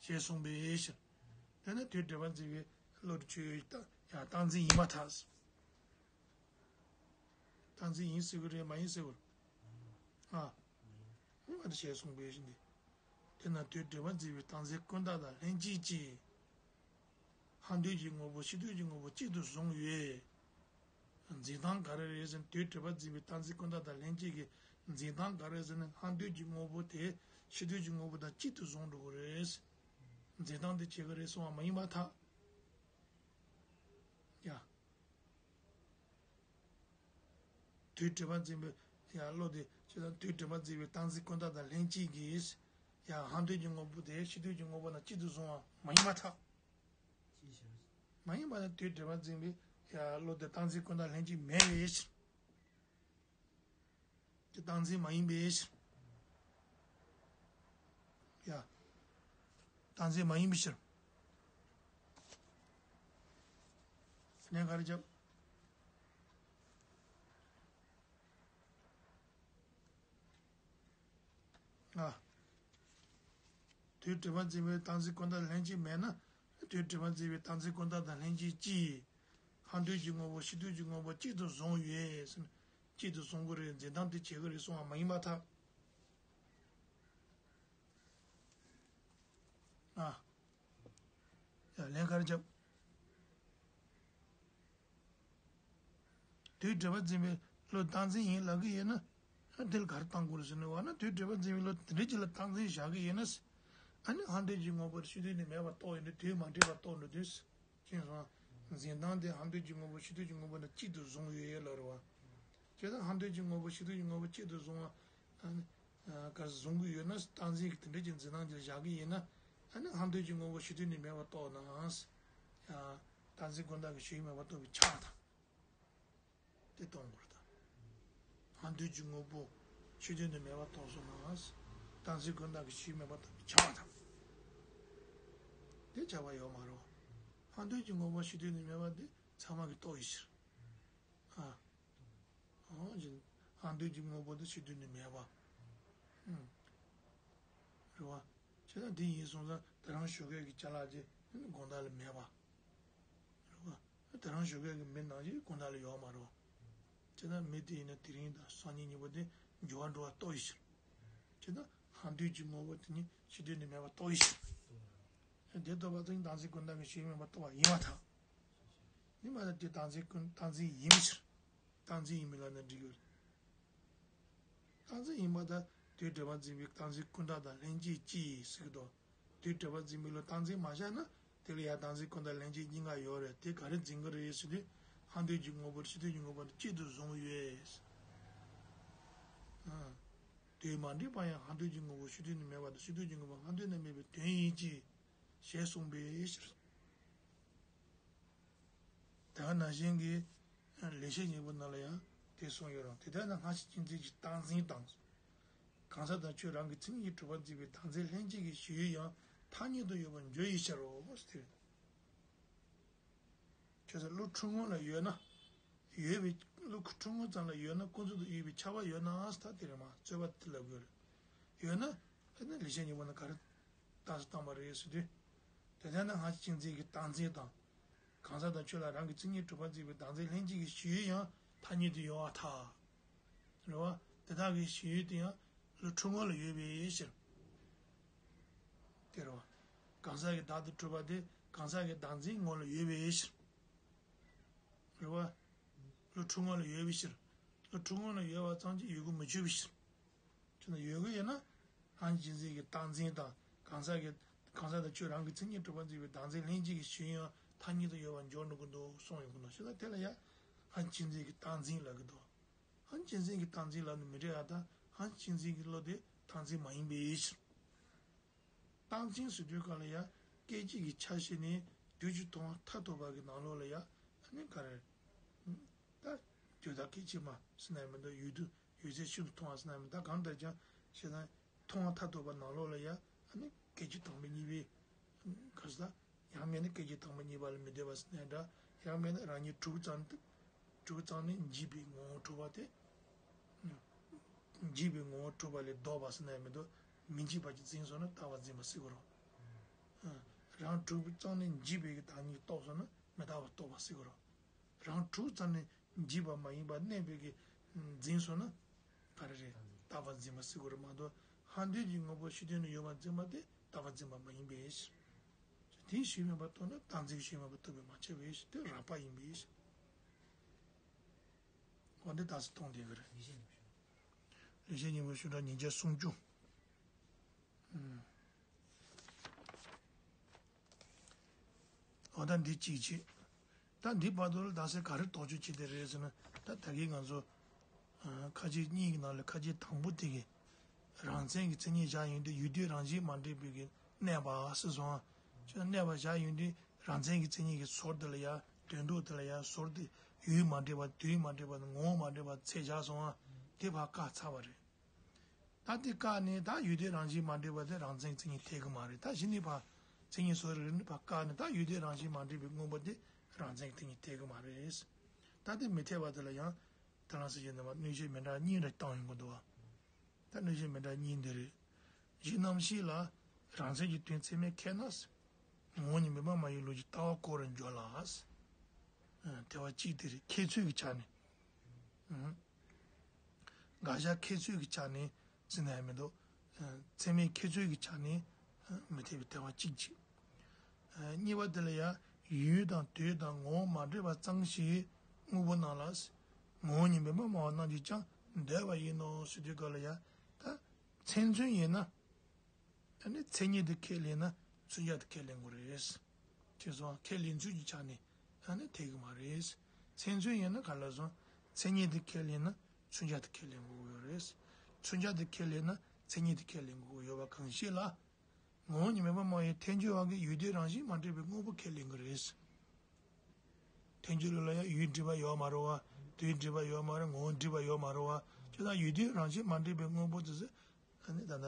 ཞེས་གསུངས་པའི་ཕྱིར། དེ་ནི་དོན་འགྲེལ་པ་འཛིན་པའི་བློ་གྲོས་ཡང་བཏང་འཛིན་ཡིན་པར་ཐལ། བཏང་འཛིན་ཡིན་ཟེར་གི་རེད་མ་ཡིན་ཟེར་གི་རེད། ཨ། ཨ་ནི་ཞེས་གསུངས་པའི་ཕྱིར་འདི། དེས་ན་དོན་འགྲེལ་པ་འཛིན་པའི་བཏང་འཛིན་ཀུན་བཏགས་དང་ལྷན་ཅིག་སྐྱེས། ལྷག་འདོད་ཀྱི་དངོས་པོ་ཕྱི་འདོད་ཀྱི་དངོས་པོ་གཅིག་ཏུ་བཟུང་ཡོད། འཛིན་སྟངས་ག་རེ་རེད་ཟེར་ན་དོན་འགྲེལ་པ་འཛིན་པའི་བཏང་འཛིན་ཀུན་བཏགས་དང་ལྷན་ཅིག་གི་འཛིན་སྟངས་ག་རེ་ཟེར་ན་ལྷག་འདོད་ཀྱི་དངོས་པོ་དེ་ཕྱི་འདོད་ཀྱི་དངོས་པོ་དང་གཅིག་ཏུ་བཟུང་འགྲོ་གི་རེད། འཛིན་སྟངས་དེ་བྱེད་ཀྱི་རེད་གསུང་བ་མ་ཡིན་པར་ཐལ། ཡ། དོན་འགྲེལ་པ་འཛིན་པའི་ཡ་བློ་དེ་ཇི་ལྟར་དོན་འགྲེལ་པ་འཛིན་པའི་བཏང་འཛིན་ཀུན་བཏགས་དང་ལྷན་ཅིག་གིས་ཡ་ལྷག་འདོད་ཀྱི་དངོས་པོ་དེ་ཕྱི་འདོད་ཀྱི་དངོས་པོ་དང་གཅིག་ཏུ་བཟུང་བ་མ་ཡིན་པར་ཐལ། མ་ཡིན་པ་ནི་དོན་འགྲེལ་པ་འཛིན་པའི་ཡ་བློ་དེ་བཏང་འཛིན་ཀུན་བཏགས་ལྷན་ཅིག་མེད་པའི་ཕྱིར། དེ་བཏང་འཛིན་མ་ཡིན་པའི་ཕྱིར། ཡ། བཏང་འཛིན་མ་ཡིན་པའི་ཕྱིར། ལན་ག་རེ་བརྒྱབ། ཨ། དོན་འགྲེལ་པ་འཛིན་པའི་བཏང་འཛིན་ཀུན་བཏགས་ལྷན་ཅིག་མེད་ན། དོན་འགྲེལ་པ་འཛིན་པའི་བཏང་འཛིན་ཀུན་བཏགས་དང་ལྷན་ཅིག་སྐྱེས། ལྷག་འདོད་ཀྱི་དངོས་པོ་ཕྱི་འདོད་ཀྱི་དངོས་པོ་གཅིག་ཏུ་བཟུང་ཡོད་ཟེར་ན། གཅིག་ཏུ་བཟུང་གི་རེད་འཛིན་སྟངས་དེ་བྱེད་ཀྱི་རེད་གསུང་བ་མ་ཡིན་པར་ཐལ། ཨ། ཡ་ལན་ག་རེ་བརྒྱབ། དོན་འགྲེལ་པ་འཛིན་པའི་བློ་བཏང་འཛིན་ཡིན་ལབ་ཀྱི་ཡོད་ན། ཨ་དེ་ལ་ག་རེ་བཏང་དགོས་རེད་ཟེར་ན་བ་ན་དོན་འགྲེལ་པ་འཛིན་པའི་བློ་དེ་འདྲ་ཅིག་ལ་བཏང་འཛིན་བཞག་གི་ཡོད་ན། ཨ་ནི་ལྷག་འདོད་ཀྱི་དངོས་པོ་ཕྱི་དོན་ནི་མེད་པར་རྟོགས་ཡོད་འདུག་དོན་མ་འགྲིག་པར་རྟོགས་འགྲོ་དུས། ཅེས་སོང་། འཛིན་སྟངས་དེ་ལྷག་འདོད་ཀྱི་དངོས་པོ་ཕྱི་དོན་གྱི་དངོས་པོ་དང་གཅིག་ཏུ་བཟུང་ཡོད་ལབ་རེད་བ། བྱས་ཙང་ལྷག་འདོད་ཀྱི་དངོས་པོ་ཕྱི་དོན་གྱི་དངོས་པོ་གཅིག་ཏུ་བཟུང་བ། ཨ་ནི། ག་བཟུང་གི་ཡོད་ན་བཏང་འཛིན་གྱི་དེ་འདྲ་ཅིག་འཛིན་སྟངས་ཅིག་བཞག་གི་ཡིན་ན། ཨ་ནི་ལྷག་འདོད་ཀྱི་དངོས་པོ་ཕྱི་དོན་ནི་མེད་པར་རྟོགས་ན། བཏང་འཛིན་ཀུན་བཏགས་ཀྱི་ཕྱི་དོན་མེད་པར་རྟོགས་པའི་ཆ་དང་། དེ་གཏོང་དགོས་རེད་ད། ལྷག་འདོད་ཀྱི་དངོས་པོ་ཕྱི་དོན་དུ་མེད་པར་རྟོགས་སོང་ན། བཏང་འཛིན་ཀུན་བཏགས་ཀྱི་ཕྱི་དོན་མེད་པར་རྟོགས་པའི་ཆ་དང་། དེ་ཁྱབ་པ་ཡོད་མ་རེད། ལྷག་འདོད་ཀྱི་དངོས་པོ་ཕྱི་དོན་དུ་མེད་པ་དེ་ཚང་མ་གིས་རྟོགས་ཡོད་ཕྱིར། ཨ། འོ་ཅི། ལྷག་འདོད་ཀྱི་དངོས་པོ་དེ་ཕྱི་དོན་དུ་མེད་པ། ཨུམ། རེད་བ། བྱས་ཙང་དེ་ཡིན་སོང་ཙང་དེ་རང་ཞོགས་ཀས་ཀྱི་ཅ་ལག་ཅིག་དགོང་དག་ལ་མེད་པ། རེད་བ། དེ་རང་ཞོགས་ཀས་ཀྱི་མི་ནང་བཞིན་དགོང་དག་ལ་ཡོད་མ་རེད་བ། བྱས་ཙང་མི་དེ་ཡིན་ན་དེ་རིང་དང་སང་ཉིན་གཉིས་པོ་དེ་འགྱུར་བ་འགྲོ་བ་རྟོགས་ཡོད་ཕྱིར། བྱས་ཙང་ལྷག་འདོད་ཀྱི་དངོས་པོ་དེ་ཉིད་ཕྱི་དོན་ནི་མེད་པ་རྟོགས་ཡོད་ཕྱིར། དེ་རྟོགས་པ་དེ་ཉིད་བཏང་འཛིན་ཀུན་བཏགས་ཀྱི་ཕྱི་དོན་མེད་པ་རྟོགས་པ་ཡིན་པར་ཐལ། ཡིན་པ་ལ་དེ་བཏང་འཛིན་ཀུན་བཏང་འཛིན་ཡིན་ཕྱིར། བཏང་འཛིན་ཡིན་མིན་ལབ་ན་འགྲིག་གི་རེད། བཏང་འཛིན་ཡིན་པ་དང་དོན་འགྲེལ་པ་འཛིན་པའི་བཏང་འཛིན་ཀུན་བཏགས་དང་ལྷན་ཅིག་སྐྱེས་ཟེར་གི་འདུག་དོན་འགྲེལ་པ་འཛིན་པའི་བློ་བཏང་འཛིན་མ་བཞག་ན་དེ་ལ་ཡང་བཏང་འཛིན་ཀུན་བཏགས་ལྷན་ཅིག་གཉིས་ཀ་ཡོད་རེད། དེ་ག་རེ་འཛིན་གི་རེད་ཟེར་དུས་ལྷག་འདོད་ཀྱི་དངོས་པོ་ཕྱི་དོན་གྱི་དངོས་པོ་དང་གཅིག་ཏུ་བཟུང་ཡོད། ཨ། དོན་མ་འགྲིག་པ་ཡང་ལྷག་འདོད་ཀྱི་དངོས་པོ་ཕྱི་དོན་ནི་མེད་པ་དང་ཕྱི་དོན་གྱི་དངོས་པོ་ལྷག་འདོད་ནི་མེད་པའི་དོན་ཡིན་གྱི། ཞེས་གསུངས་པའི་ཕྱིར། དེ་ནང་བཞིན་གྱི་ལེགས་བཤད་སྙིང་པོ་ནང་ལ་ཡང་དེ་གསུངས་ཡོད་རུང་དེ་ལྟར་ན་སྔ་ཕྱི་གཅིག་འཛིན་གྱི་བཏང་འཛིན་དང་། གང་ཟག་དང་ཆོས་རང་གི་མཚན་ཉིད་ཀྱིས་གྲུབ་པར་འཛིན་པའི་བདག་འཛིན་ལྷན་སྐྱེས་ཀྱི་གཞི་ཡོད་ཡང་ཐ་སྙད་དུ་ཡོད་པར་འགྱུར་བའི་ཕྱིར་རོ་ཟེར། ཁྱོད་ཚོ་བློ་འཁྲུལ་ངོ་ལ་ཡོད་ན། ཡོད་པའི་བློ་འཁྲུལ་ངོ་ཙམ་ལ་ཡོད་ན་ཀུན་རྫོབ་ཏུ་ཡོད་པའི་ཁྱབ་པ་ཡོད་ན་ད་དེ་རེད་མ་རྩོད་པ་དེ་ལབ་དགོས་རེད། ཡོད་ན་ཨ་ནི་ལེགས་བཤད་སྙིང་པོ་ནི་ག་རེ་རྟགས་སུ་བཏང་བ་རེད་ཟེར་དུས། དེ་ལྟར་ན་སྔ་ཕྱི་གཅིག་འཛིན་གྱི་བཏང་འཛིན་དང་། གང་ཟག་དང་ཆོས་ལ་རང་གི་མཚན་ཉིད་གྲུབ་པར་འཛིན་པའི་བདག་འཛིན་ལྷན་སྐྱེས་ཀྱི་གཞི་ཡང་ཐ་སྙད་དུ་ཡོད་པར་ཐལ། རེད་བ། དེ་དག་གི་གཞི་ཡོད་དེ་ཡང་བློ་འཁྲུལ་ངོ་ལ་ཡོད་པའི་ཕྱིར། དེ་རེད་བ། གང་ཟག་གི་བདག་ཏུ་གྲུབ་པ་དེ་གང་ཟག་གི་བདག་འཛིན་ངོ་ལ་ཡོད་པའི་ཕྱིར། རེད་བ། བློ་འཁྲུལ་ངོ་ལ་ཡོད་པའི་ཕྱིར། བློ་འཁྲུལ་ངོ་ལ་ཡོད་པ་ཙམ་གྱིས་ཡོད་དགུ་མི་ཆོད་པའི་ཕྱིར། ཁྱོད་ན་ཡོད་དགུ་ཡོད་ན། སྔ་ཕྱི་གཅིག་འཛིན་གྱི་བཏང་འཛིན་དང་གང་ཟག་གི་གང་ཟག་དང་ཆོས་རང་གི་མཚན་ཉིད་གྲུབ་པར་འཛིན་པའི་བདག་འཛིན་ལྷན་སྐྱེས་ཀྱི་གཞི་ཡང་ཐ་སྙད་དུ་ཡོད་པར་འཇོག་འགྲོ་གི་འདུག་གསུངས་ཡོང་གི་འདུག་ཞེ་ན་དེ་ལ་ཡང་སྔ་ཕྱི་གཅིག་འཛིན་གྱི་བཏང་འཛིན་ལབ་ཀྱི་འདུག་སྔ་ཕྱི་གཅིག་འཛིན་གྱི་བཏང་འཛིན་ལབ་ན་མི་འགྲིག་ཨ། ད་སྔ་ཕྱི་གཅིག་འཛིན་གྱི་བློ་དེ་བཏང་འཛིན་མ་ཡིན་པའི་ཕྱིར། བཏང་འཛིན་ཟེར་དུས་སྒང་ལ་ཡང་སྐད་ཅིག་གི་ཆ་ཤས་ནས་དུས་ཀྱི་མཐོང་བ་མཐར་ཐུག་པ་གི་ནང་ལོགས་ལ་ཡང་ཨ་ནི་ག་རེ། ད་དུས་དག་སྐད་ཅིག་མ་ཟེར་ན་ཡང་མི་འདུག་ཡུལ་དུས་ཡུལ་ཚད་ཤིན་ཏུ་མཐོང་བ་ཟེར་ན་ཡང་མི་འདུག་གང་ལྟར་ཀྱང་ཞེ་ན་མཐོང་བ་མཐར་ཐུག་པ་ནང་ལོགས་ལ་ཡང་ཨ་ནི་སྐད་ཅིག་དང་པོ་གཉིས་པའི་ག་རེ་ཟེར། ཡང་མིན་ན་སྐད་ཅིག་དང་པོ་གཉིས་པ་ལ་མི་ལྟོས་པ་ཟེར་ན་འདྲ། ཡང་མིན་ན་རང་ཉིད་དྲུག་ཙམ་དུ། དྲུག་ཙམ་ནས་འཇིག་པའི་ངོ་བོ་གྲུབ་པ་དེ། འཇིག་པའི་ངོ་བོ་གྲུབ་པ་ལས་ལྡོག་པ་ཟེར་ན་ཡང་མི་འདུག་མི་འཇིག་པ་ཅིག་འཛིན་སོང་ན་རྟག་པར་འཛིན་པ་སྲིད་དགོས་རེད། རང་དྲུག་ཙམ་ནས་འཇིག་པའི་གི་བདག་ཉིད་རྟོགས་སོང་ན་མི་རྟག་པ་རྟོགས་པ་སྲིད་དགོས་རེད། རང་དྲུག་ཙམ་ནས་འཇིག་པ་མ་ཡིན་པ་གནས་པའི་གི་འཛིན་སོང་ན་ག་རེ་རེད། རྟག་པར་འཛིན་པ་སྲིད་དགོས་རེད་མ་གཏོགས། ཧ་འདོད་ཀྱི་དངོས་པོ་ཕྱི་དོན་དུ་ཡོད་པར་འཛིན་པ་དེ་རྟག་པར་འཛིན་པ་མ་ཡིན་པས། དེ་ཞིག་མེད་པར་རྟོགས་ན་རྟག་འཛིན་ཞིག་མེད་པར་རྟོགས་པས་མ་ཁྱབ་པས། དེ་རགས་པ་ཡིན་པས། འོ་འདི་ལྟ་སུ་མཐོང་བསྡད་ཀྱི་རེད། ལེགས་བཤད་སྙིང་པོ་ཞུ་གྲངས་ཉིས་བརྒྱ་སུམ་ཅུ། འོ་ད་འདི་གཅིག་བྱས། ད་འདི་བར་དུ་ལ་ད་སེ་ག་རེ་དོགས་གཅོད་བྱེད་དེ་རེད་ཟེར་ན། ད་ད་གིན་ང་ཚོ་ཁ་ཆེ་གཉིས་ཀྱི་ནང་ལ་ཁ་ཆེ་དང་པོ་དེ་གི་རང་མཚན་གྱི་མཚན་ཉིད་བཞག་ཡོང་དུས་ཡུལ་དུས་རང་བཞིན་མ་འདྲེས་པའི་གི་གནས་པ་ཟེར་སོང་ཨ། ཅེས་གནས་པ་བཞག་ཡོང་དུས་རང་མཚན་གྱི་མཚན་ཉིད་ཀྱི་ཟུར་དེ་ལ་ཡ་དོན་ལྡོག་དེ་ལ་ཡ་ཟུར་དེ་ཡུལ་མ་འདྲེས་པ་དུས་མ་འདྲེས་པ་ངོ་བོ་མ་འདྲེས་པ་ཚད་བཞག་སོང་ཨ། དེ་ཕར་བཀག་ཚར་བ་རེད། ད་དེ་བཀག་ནས་ད་ཡུལ་དུས་རང་བཞིན་མ་འདྲེས་པ་དེ་རང་མཚན་གྱི་མཚན་ཉིད་འཐད་གི་མ་རེད། ད་གཞི་ནས་ཕར་མཚན་ཉིད་ཟུར་རེ་ནས་ཕར་བཀག་ནས་ད་ཡུལ་དུས་རང་བཞིན་མ་འདྲེས་པའི་དངོས་པོ་དེ་རང་མཚན་གྱི་མཚན་ཉིད་འཐད་གི་མ་རེད། ད་དེ་མི་འཐད་པ་དེ་ལ་ཡང་ད་རང་སེ་བྱས་ནས་མ་གནོད་བྱེད་མི་འདྲ་གཉིས་འདྲ་བཏང་ཡོང་གི་འདུག་བ། ད་གནོད་བྱེད་མི་འདྲ་གཉིས་འདི་རེད། གཞི་རྣམ་ཤེས་ལ་རང་མཚན་གྱི་དོན་ཚད་མས་ཁེགས་ན། ངོ་བོ་ཉིད་མེད་པར་སྨྲ་བའི་ལུགས་ཀྱི་ལྟ་བ་ཁོ་རང་འཇོག་ལ། དེ་བ་གཅིག་དེ་རེད། ཁྱད་ཚོད་ཀྱི་ཆ་ནས། དགག་བཞག་ཁྱད་ཚོད་ཀྱི་ཆ་ནས་ཟེར་ན་ཡང་མི་འདུག་ཚད་མའི་ཁྱད་ཚོད་ཀྱི་ཆ་ནས་མི་འཐད་པའི་དེ་བ་གཅིག་བྱས། གཉིས་པ་དེ་ལ་ཡང་ཡུལ་དང་དུས་དང་ངོ་བོ་མ་འདྲེས་པ་ཙམ་ཞིག་དངོས་པོ་རྣམས་ལ། ངོ་བོ་ཉིད་མེད་པར་སྨྲ་བ་རྣམས་ཀྱིས་ཀྱང་འདོད་པ་ཡིན་ནོ་ཟེར་དུས་སྐབས་ལ་ཡང་ད་མཚན་མཚོན་ཡིན་ན། ཨ་ནི་མཚན་ཉིད་དེ་ཁས་ལེན་ན་མཚོན་བྱ་དེ་ཁས་ལེན་དགོས་རེད། དེ་སོང་ཁས་ལེན་ཚུལ་གྱི་ཆ་ནས་ཨ་ནི་འཐད་གི་མ་རེད། མཚན་མཚོན་ཡིན་ན་ག་ལ་སོང་མཚན་ཉིད་དེ་ཁས་ལེན་ན་མཚོན་བྱ་དེ་ཁས་ལེན་དགོས་ཀྱི་ཡོད་རེད། མཚོན་བྱ་དེ་ཁས་ལེན་ན་མཚན་ཉིད་དེ་ཁས་ལེན་དགོས་ཀྱི་ཡོད་པ་གང་ཞིག་ལ། ངོ་བོ་ཉིད་མེད་པར་སྨྲ་བའི་ཐལ་འགྱུར་བ་གིས་ཡུལ་དུས་རང་བཞིན་མ་འདྲེས་པའི་དངོས་པོ་ཁས་ལེན་གྱི་རེད། ཐལ་འགྱུར་ལ་ཡང་ཡུལ་འདྲེས་པ་ཡོད་མ་རེད་བ། དུས་འདྲེས་པ་ཡོད་མ་རེད། ངོ་བོ་འདྲེས་པ་ཡོད་མ་རེད་བ། ཁྱོད་དང་ཡུལ་དུས་རང་བཞིན་མ་འདྲེས་པའི་དངོས་པོ་དེ་ཚོ། ཨ་ནི་ད་ལྟ་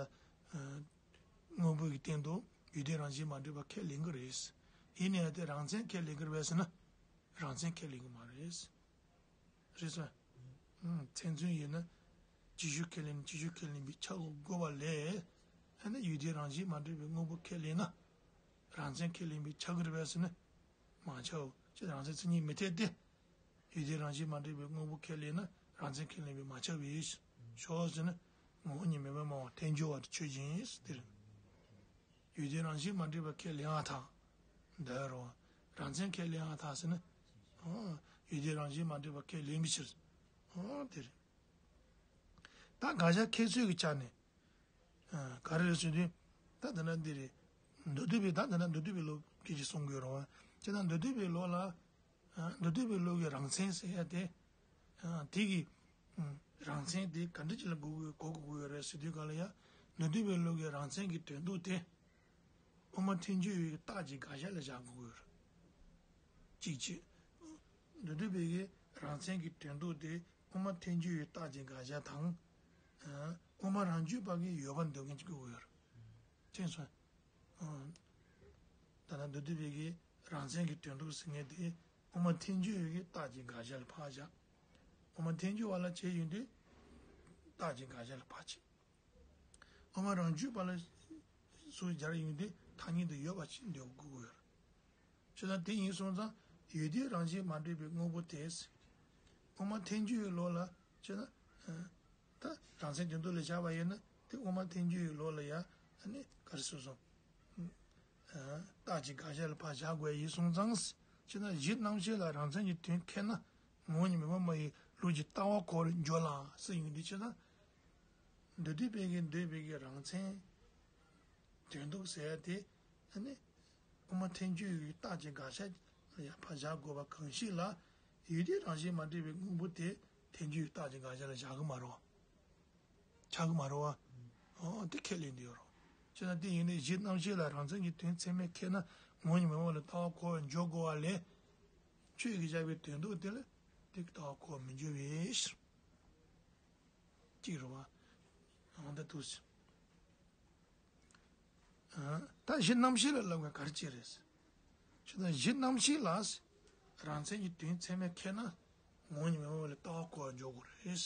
དངོས་པོ་གི་སྟེང་དུ་ཡུལ་དུས་རང་བཞིན་མ་འདྲེས་པ་ཁས་ལེན་གྱི་རེད། ཡིན་ནའི་དེ་རང་མཚན་ཁས་ལེན་གྱི་རེད་པས་ཟེར་ན། རང་མཚན་ཁས་ལེན་གྱི་མ་རེད། རེད་སོང་། མཚན་མཚོན་ཡིན་ན། ཅི་ཞིག་ཁས་ལེན་ཅི་ཞིག་ཁས་ལེན་པའི་ཆ་དགོས་པ་ལས། ཨ་ནི་ཡུལ་དུས་རང་བཞིན་མ་འདྲེས་པའི་དངོས་པོ་ཁས་ལེན་ན། རང་མཚན་ཁས་ལེན་པའི་ཆ་གི་རེད་པས་ཟེར་ན། མ་ཆའོ། ཅི་རང་མཚན་མཚན་ཉིད་མི་འཐད་དེ། ཡུལ་དུས་རང་བཞིན་མ་འདྲེས་པའི་དངོས་པོ་ཁས་ལེན་ན་རང་མཚན་ཁས་ལེན་པས་མ་ཁྱབ་པས། ཞོག་ཟེར་ན། ངོ་བོ་ཉིད་མེད་པར་སྨྲ་བ་ཐལ་འགྱུར་བ་དེ་ཆོས་ཅན་ཟེར་དེ་རེད། ཡུལ་དུས་རང་བཞིན་མ་འདྲེས་པ་ཁས་ལེན་ཡང་ཐལ། འདོད་རུང་། རང་མཚན་ཁས་ལེན་ཡང་ཐལ་ཟེར་ན། ཨོ། ཡུལ་དུས་རང་བཞིན་མ་འདྲེས་པ་ཁས་ལེན་པའི་ཕྱིར། ཨོ་དེ་རེད། ད་དགག་བཞག་ཁྱད་ཚོད་ཀྱི་ཆ་ནས། ག་རེ་རེད་ཟེར་དུས། ད་དེ་འདྲ་འདི་རེད། མདོ་སྡེ་པའི་ད་དེ་འདྲ་མདོ་སྡེ་པའི་ལུགས་སྐད་ཅིག་གསུང་དགོས་རུང་བ། ཁྱེད་རང་མདོ་སྡེ་པའི་ལུགས་ལ། མདོ་སྡེ་པའི་ལུགས་ཀྱི་རང་མཚན་ཟེར་ཡ་དེ། དེ་གི་རང་མཚན་དེ་ག་འདྲ་ཅིག་ལ་གོ་དགོས་གོ་དགོས་ཡོད་རེད་ཟེར་དུས་ག་ལ་ཡ། མདོ་སྡེ་པའི་ལུགས་ཀྱི་རང་མཚན་གྱི་དོན་ལྡོག་དེ། དབུ་མ་ཐལ་འགྱུར་བའི་རྟགས་ཀྱི་དགག་བྱ་ལ་བཞག་དགོས་ཀྱི་ཡོད་རེད། གཅིག་བྱས། མདོ་སྡེ་པའི་གི་རང་མཚན་གྱི་དོན་ལྡོག་དེ་དབུ་མ་ཐལ་འགྱུར་བའི་རྟགས་ཀྱི་དགག་བྱ་དང་། དབུ་མ་རང་རྒྱུད་པ་གི་ཡོད་པར་འདོད་མཁན་གྱི་དགོས་ཀྱི་ཡོད་རེད། མཁྱེན་སོང་། ད་ལྟ་མདོ་སྡེ་པའི་གི་རང་མཚན་གྱི་དོན་ལྡོག་ཟེར་མཁན་དེ་དབུ་མ་ཐལ་འགྱུར་བའི་གི་རྟགས་ཀྱི་དགག་བྱ་ལ་ཕར་བཞག་དབུ་མ་ཐལ་འགྱུར་བ་ལ་བྱས་ཡོང་དུས་རྟགས་ཀྱི་དགག་བྱ་ལ་ཕར་བྱེད། དབུ་མ་རང་རྒྱུད་པ་ལ་སུ་སྦྱར་ཡོང་དུས་ཐ་སྙད་དུ་ཡོད་པ་ཞིག་འདོད་དགོས་ཀྱི་ཡོད་རེད། བྱས་ཙང་དེ་ཡིན་སོང་ཙང་ཡུལ་དུས་རང་བཞིན་མ་འདྲེས་པའི་དངོས་པོ་དེ། དབུ་མ་ཐལ་འགྱུར་བའི་ལུགས་ལ་བྱས་ན། ད་རང་མཚན་དོན་ལྡོག་ལ་བཞག་པ་ཡིན་ན་དེ་དབུ་མ་ཐལ་འགྱུར་བའི་ལུགས་ལ་ཡང་ཨ་ནི་ག་རེ་ཟེར་སོང་། རྟགས་ཀྱི་དགག་བྱ་ལ་ཕར་བཞག་དགོས་ཡིན་སོང་ཙང་། བྱས་ན་གཞི་རྣམ་ཤེས་ལ་རང་མཚན་གྱི་དོན་ཁེགས་ན་ངོ་བོ་ཉིད་མེད་པར་སྨྲ་བའི་ལུགས་ཀྱི་ལྟ་བ་ཁོ་རང་འཇོག་ལ་ཟེར་ཡོང་དུས་བྱས་ན། མདོ་སྡེ་པའི་གི་འདོད་པའི་གི་རང་མཚན་དོན་ལྡོག་ཟེར་ཡ་དེ་ཨ་ནི། དབུ་མ་ཐལ་འགྱུར་བའི་རྟགས་ཀྱི་དགག་བྱ་ལ་ཡང་ཕར་བཞག་དགོས་པ་གང་ཞིག་ལ། ཡུལ་དུས་རང་བཞིན་མ་འདྲེས་པའི་དངོས་པོ་དེ་ཐལ་འགྱུར་བའི་རྟགས་ཀྱི་དགག་བྱ་ལ་བཞག་གི་མ་རེད་བ། ཆགས་ཀྱི་མ་རེད་བ། ཨོ་དེ་ཁས་ལེན་དུ་ཡོད་རེད། བྱས་ན་དེ་ཡིན་ནའི་གཞི་རྣམ་ཤེས་ལ་རང་མཚན་གྱི་དོན་ཚད་མས་ཁེགས་ན་ངོ་བོ་ཉིད་མེད་པ་ལ་ལྟ་བ་ཁོ་བོར་འཇོག་དགོས་པ་ལས། ཆོས་ཀྱིས་བཞག་པའི་དོན་ལྡོག་དེ་ལ་དེ་གི་ལྟ་བ་ཁོ་བོར་མི་འཇོག་པའི་ཕྱིར། གཅིག་རེད་བ། འོ་ད་འདུག་སེ། ད་གཞི་རྣམ་ཤེས་ལ་ལབ་པ་ག་རེ་བྱས་རེད། ཞེ་ན་གཞི་རྣམ་ཤེས་ལ། རང་མཚན་གྱི་དོན་ཚད་མས་ཁེགས་ན། ངོ་བོ་ཉིད་མེད་པ་ལ་ལྟ་བ་གོ་བར་འཇོག་དགོས་རེད།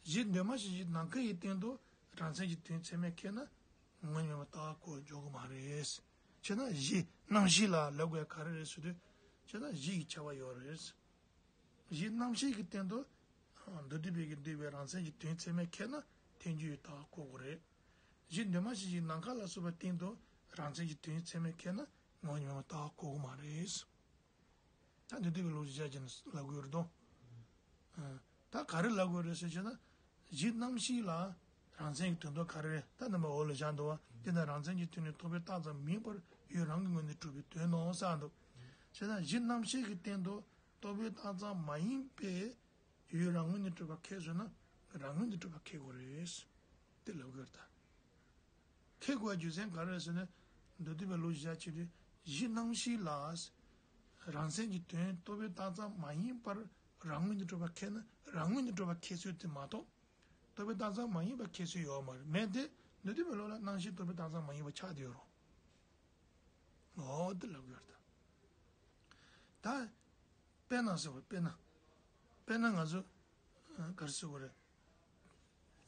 གཞི་འདུས་མ་བྱས་གཞི་ནམ་མཁའ་ཡི་སྟེང་དུ་རང་མཚན་གྱི་དོན་ཚད་མས་ཁེགས་ན་ངོ་བོ་ཉིད་མེད་པ་ལྟ་བ་གོ་བར་འཇོག་གི་མ་རེད། བྱས་ན་གཞི་རྣམ་ཤེས་ལ་ལབ་དགོས་ག་རེ་རེད་ཟེར་དུས། བྱས་ན་གཞི་ཡི་ཁྱབ་པ་ཡོད་རེད། གཞི་རྣམ་ཤེས་ཀྱི་སྟེང་དུ་མདོ་སྡེ་པའི་གི་འདུས་པའི་རང་མཚན་གྱི་དོན་ཚད་མས་ཁེགས་ན་ཐལ་འགྱུར་ཡོད་ལྟ་བ་གོ་དགོས་རེད། གཞི་འདུས་མ་བྱས་གཞི་ནམ་མཁའ་ལ་སོགས་པའི་སྟེང་དུ་རང་མཚན་གྱི་དོན་ཚད་མས་ཁེགས་ན་ངོ་བོ་ཉིད་མེད་པ་ལྟ་བ་གོ་དགོས་མ་རེད། ད་འདི་འདུས་པའི་ལོ་རྒྱུས་བྱས་ཀྱི་ལབ་དགོས་རེད་དོ། ད་ག་རེ་ལབ་དགོས་རེད་ཟེར་བྱས་ན། གཞི་རྣམ་ཤེས་ལ་རང་མཚན་གྱི་དོན་དུ་ག་རེ་རེད། ད་རྣམ་པ་འོག་ལ་བཞག་འདུག་བ། དེ་ན་རང་མཚན་གྱི་དོན་ནི་རྟོག་པས་བཏགས་ཙམ་མིན་པར་ཡུལ་རང་གི་ངོས་ནས་གྲུབ་པའི་དོན་ནོ་གསུངས་འདུག་བྱས་ན་གཞི་རྣམ་ཤེས་ཀྱི་སྟེང་དུ་རྟོག་པས་བཏགས་ཙམ་མ་ཡིན་པའི་ཡུལ་རང་ངོས་ནས་གྲུབ་པ་ཁེགས་སོང་ན་རང་ངོས་ནས་གྲུབ་པ་ཁེགས་དགོས་རེད། དེ་ལབ་དགོས་རེད་ད། ཁེགས་དགོས་རྒྱུ་མཚན་ག་རེ་རེད་ཟེར་ན། མདོ་སྡེ་པའི་ལོ་རྒྱུས་བྱས་ཀྱི་གཞི་རྣམ་ཤེས་ལ་རང་མཚན་གྱི་དོན་རྟོག་པས་བཏགས་ཙམ་མ་ཡིན་པར་རང་ངོས་ནས་གྲུབ་པ་ཁེགས་ན་རང་ངོས་ནས་གྲུབ་པ་ཁེགས་ཚུལ་དེ་མ་གཏོགས། རྟོག་པས་བཏགས་ཙམ་མ་ཡིན་པ་ཁེགས་ཚུལ་ཡོད་མ་རེད། མེད་དེ་མདོ་སྡེ་པའི་ལུགས་ལ་རྣམ་ཤེས་རྟོག་པས་བཏགས་ཙམ་མ་ཡིན་པ་ཆགས་བསྡད་ཡོད་རེད། འོ་དེ་ལབ་དགོས་རེད་ད། ད། དཔེར་ན་ཟེར་བ་དཔེར་ན། དཔེར་ན་ང་ཚོ་ཨ་ག་རེ་ཟེར་དགོས་རེད།